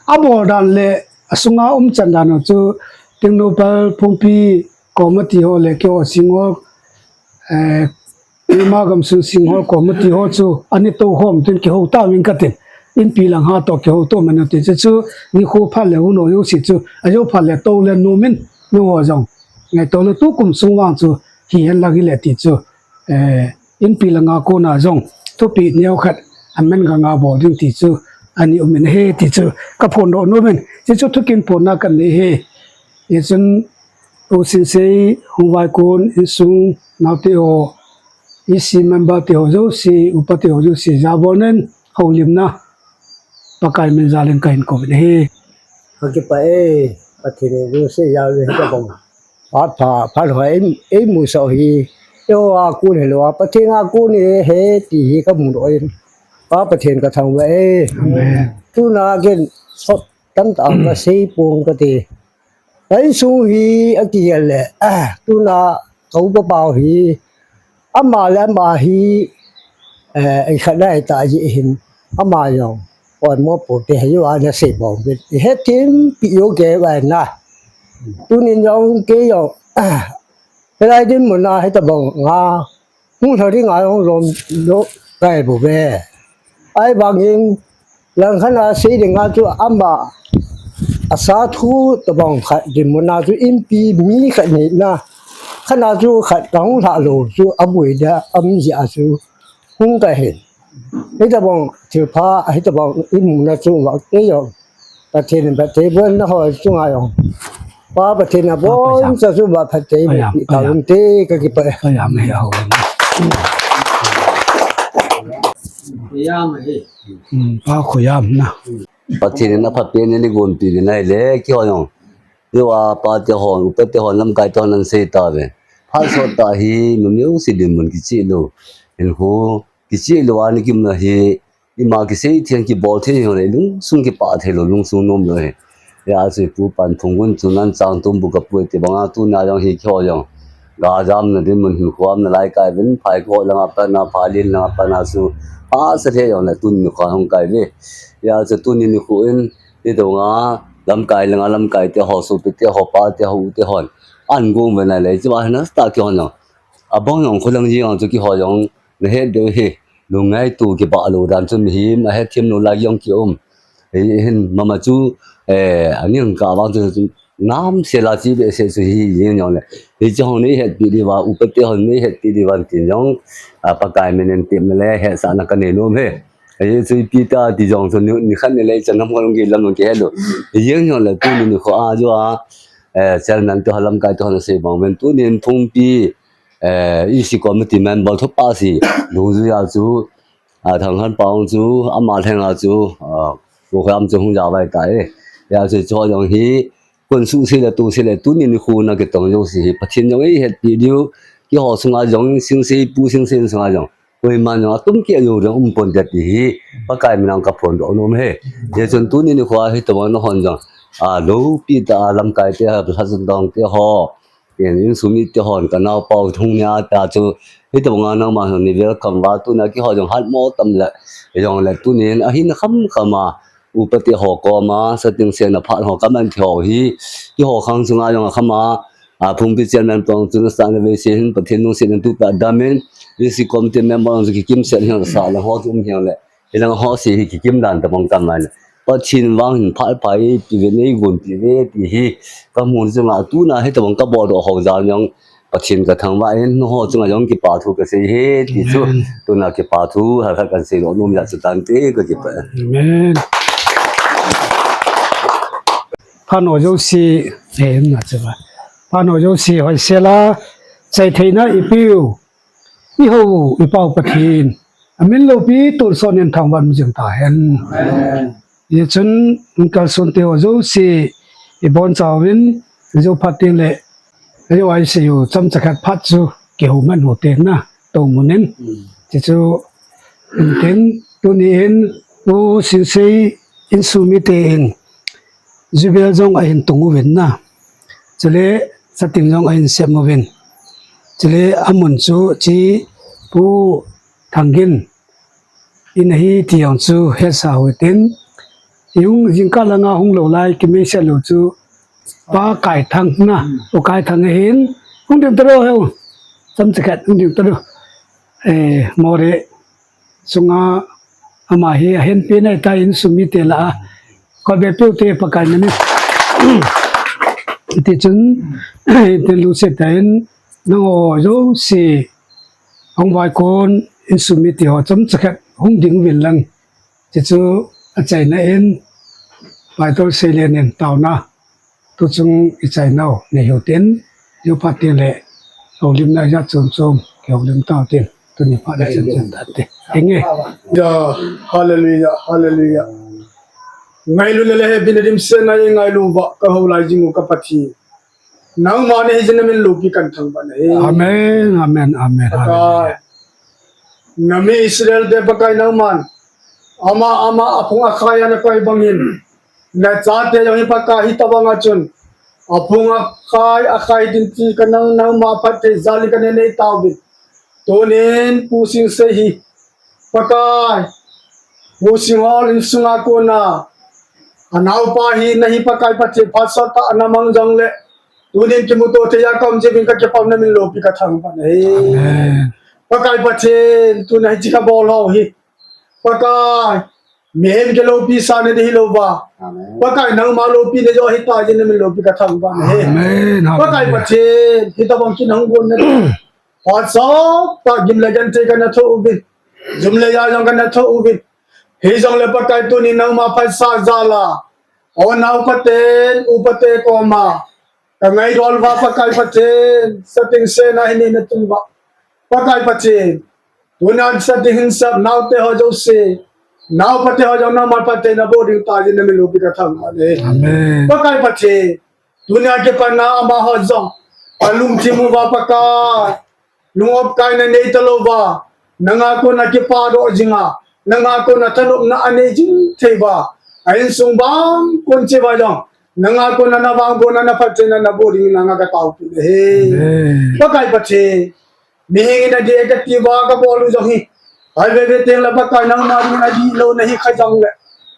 abol dan le asunga umchan dan ho chu Tengnoupal Phungpi committee ho le keiho Singhol, eh, keima gamsung Singhol committee ho chu ana toukhom tin kihou tauvin katin, inpi lang ho toh kihou tou man u tin, hiche chu nikho phat le hun ho jouse chu ajou phat le tou le nom in, nangho jong ngaito le tukum sung vang chu hihen lang hile ti chu, eh, inpi langa kona jong thupeh neo khat aman ganga bol ding ti chu ana um in ahi ti chu kaphondoh nom in, hiche chu thukinphonna kanei ahi. Hichun U Singsei hung vaikon insung naote ho, EC member te ho jouse, upate ho jouse, jabolna in houlimna Pakai min jalin kahin kouvin ahi. Kakipah e, Pathen in lungset jal in hitobang phat pha, phat lhoi eimusah u hi, eiho a kon hilou a Pathen a kon ahi ti hi kamudoh in, Pa Pathen kathangvah e. Amen. Tuna ken sot tamtah kasei pong kate. Ka insung hi akigel le, ah, tuna ka upa pau hi, ama le ama hi, eh, ikhat nai ta ji hin, ama jong poimo pote hiu ana sei bom bit. Ihetthempi u kei uva na. Tunin jong kei jong, ah, hilai dinmun a hitobang a hung lha ding a hung lom lou kai bou ve. Ahivangin langkhat a sei ding a chu ama asa thu tobang khat dinmun a chu inpi mi khat nina, khat a chu khat kahung lha lou chu aboi dia um jeh a chu hung kahin. Hitobang thilpha, hitobang imuna chu vang kei jong Pathen in phatthei bohna ho chunga jong Pa Pathen in aboncha chu phatthei boh peh tauvin te kakipah e. Khoyam he ho. Khoyam he. Hmm, Pa khoyam na. Pathen in aphatpen in eigonpi uvin ahile keiho jong, eiho a pate hon, upate hon, lamkai te hon ahin sei tauve. Phat sot tah hi numei jouse dinmun kicheh lou, hinkho kicheh lou a ana kiumna hi, ima kisei thei, kibol thei jongle lungsung kipah thei lou, lungsung nom lou ahi. Hijeh a chu Pu Panphung gun chu nan chang tum bu kapu e ti banga tuna jong hi keiho jong gajamna dinmun hinkho a um nalai kai uvin, Phaikon langa pat na, Phalin langa pat na chu hahsa thei jongle tun nikho hung kai uve. Hijeh a chu tuni nikho in, hitobanga lamkai langa lamkai te ho, sopi te ho, pa te ho, u te hon ahin gong uva ahile, hichea hin nasatah a keihon jong abang jong kholang jeng a chu keiho jong nahet diu ahi. Lungngaito kibah lou dan chu mihem ahetthem lou lai jong kium. Hi hin mama chu, eh, aning kah vang chu namsel a che behseh chu hi jeng jongle, hiche hon neihetpi diuva, upate hon neihetpi diuva tin jong, ah, Pakai min in tepna le hetsahna kanei nom e. Ahi chu ipi ta ti jong chu ni, ni khat ni le chan ham khat hung kilam hung kihe lou. Jeng jong le tuni nikho a chu a, eh, chairman te ho lamkai te ho na sei bang ven tunin Phungpi, eh, E C committee member thopa si, Lungjui a chu, a, Thanghanpao chu, ama lheng a chu, a, Pu Kham chu hung ja vai ta e. Ya chu chu jong hi, kun su si le tu si le, tuni nikho na kitong jo si hi, Pathen jong eihetpi diu, kiho sunga jong, Singsei, Pu Singsei sunga jong, koiman jong atum keh jou ding um pon te ti hi, Pakai min a ka phondoh nom e. Hijeh chun tuni nikho a hitobang nahon jong, a, loupi tah a lamkai te, a, lhasam dong te ho, tin, insung mite hon, ka naopa u thung nia ta chu, hitobang a nangma hon ni welcome va, tuna kiho jong hat mo tam le, jong le tunin, ahin kham kham a, upa te ho koma, sating sena phat ho, kaman thei ho hi, kiho khang sunga jong akham a, a, Phungpi chairman pang chun sa na ve se hin, Pathen nung se nan tu pa damin, E C committee member jong kikim se hin sa la ho chu um hin le. Hilang ho si hi kikim dan tabang kam mai le. Pathen vang hin phat pai, ti ve nei gun ti ve, ti hi. Ka mun chunga tuna hitobang ka bol doh ho jal jong. Pathen ka thangvah in, ho chunga jong kipa thu ka sei e, ti chu. Amen. Tuna kipa thu, har har kan sei doh nom jeh chu tante ka kipa. Amen. Phat ho jouse, eh, na chu va. Phat ho jouse, hoi sela, chai theina i piu. I ho, i pau Pathen. Amin loupi, tolson in thangvah in um jing ta hen. Amen. Hijeh chun, in kalson te ho jouse, i bonchauvin, jou phat teng le, jou a i sei u, chomcha khat phat chu, kihou man u te na, tou mun in. Mm. Ti chu, in tin, tuni in, Pu Singsei, insung mite in, jubel jong ahin tung uvin na. Chule, sating jong ahin sem uvin. Chule, amun chu, chi, Pu Thangin, in ahi ti jong chu hesa u hitin. Jung jingkah langa hung lou lai, kimei se lou chu, Pa Kaithang na, U Kaithang ahin, hung ding talo heu. Chomcha khat hung ding talo. Eh, Moreh sunga ama hi ahin pi nai ta insung mite lah a. Ko be piu te Pakai na ni. Ti chun, ti lu se ta in, nangho jouse, hung vai kon, insung mite ho chomcha khat hung ding uvin lang. Ti chu achaina in, Pastor Seilen in taona. Tu chung i chainau, nei hiu tin, jou phat teng le, houlimna ijat chom chom, kihoulim tau tin, tuni phat le chen chen ta te. Henge. Ya, hallelujah, hallelujah. Ngailu le le he bin dim se na ye ngailu va, ka hou lai jing u ka Pathen. Nangma nei hi jin na min loupi kan thangvah na e. Amen, amen, amen. Pakai. Hallelujah. Na mi Israel te Pakai nangman. Ama, ama, aphung akhai ana koi bangin. Na chate jong hi Pakai hitobang a chun. Aphung akhai, akhai din ti ka nang, nangma phatthei jal in ka nei nei tauvin. Tunin Pu Singsei hi. Pakai. Pu Singhol insunga kona. Anaopa hi na hi Pakai Pathen phatsah tah a na mang jong le. Tunin kimuto thei a ka um jeh in ka kipah na min loupi ka thangvah na e. Amen. Pakai Pathen, tuna hiche ka bol ho hi. Pakai, mihem kiloupisa na ding hilou va. Amen. Pakai nangma loupina joh hi ta jeh in na min loupi ka thangvah na e. Amen. Pakai Hallelujah. Pathen, hitobang kin hung gon na ding. Phatsah tah gim le genthei kana thoh uvin. Jum le ja jong kana thoh uvin. Hijongle Pakai tunin nangma phatsah jal a. O nao Pathen, upa te koma. Ka ngaidam uva Pakai Pathen, sating sena hi nei na tun uva. Pakai Pathen, tuna sating hin sap naote ho jouse. Naopa te ho jong nangma phatthei na boh ding ta jeh in na min loupi ka thangvah na e. Amen. Pakai Pathen, tuna kipat na amaho jong. Alungthim uva Pakai. Lung-op kaina nei talou va, nanga kona kipa doh jing a, nanga kona thanopna anei jing thei va, a insung bang kon cheh va jong, nanga kona na vangbohna na phattheina na boh ding in nanga ka taopi na e. Amen. Pakai Pathen, mihem in adih e kati va ka bol u jong hi, ahi veve teng le Pakai nangma ding in adih lou na hi kha jong le,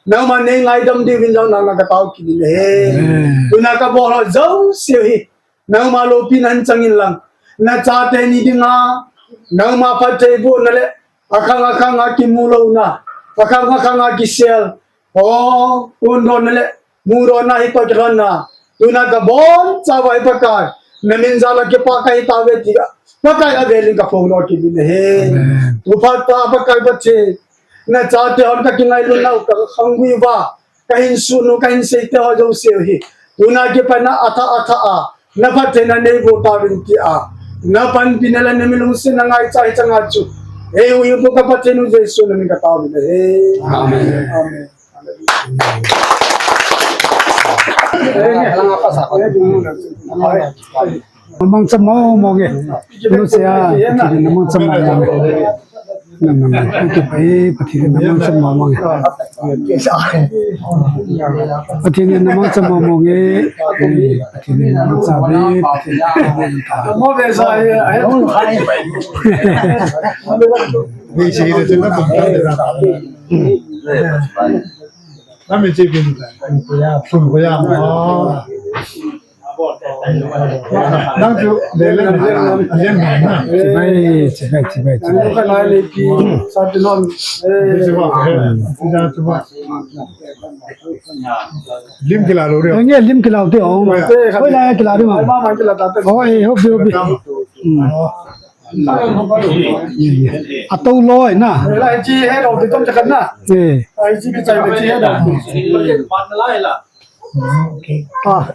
nangma nei ngaidam diu vin jong nanga ka taopi na e. Amen. Tuna ka bol ho jouse hi, nangma loupina hin chang in lang. Na chate ni dinga, nangma phattheibohna le, akhang akhang a kimu louna, akhang akhang a kisel. O, phondohna le, mudonna hi toh kilhonna. Tuna ka bonchauva hi Pakai. Na min jal a kipah kahi tauve tia. Pakai avel in ka phongdoh kit in ahi. Amen. Tu phat a Pakai Pathen. Nachate hon kakingailutnau kakhangui uva, kahin sun u, kahin seite ho jouse u hi tuna kipat a athah athah a naphattheina neiboh tauvin tia napanpina le namilungsetna ngaicha hiche nga chu eihuhhingpu ka Pathen u Jesu namin kataovin ahi. Amen. Amen. Namangcha mong mong e. Lucia, Pathen in namangcha mong mong e. Nam, nam, nam. Pathen in, Pathen in namangcha mong mong e. Pathen in namangcha mong mong e. Pathen in namangcha ve, Pathen in namangcha ve. Nang chu lele na. Chibai, chibai, chibai, chibai. Nang ka nai le pi, sa ti non. Lim kila lou de. Nge lim kila lou de o. Hoi la kila de ma. Ai ma ma kila ta te. Oi, hopi, hopi. Atou loi na. Ai chi he lou de tom chakan na. Eh. Ai chi ki chai chi he lou. Ah.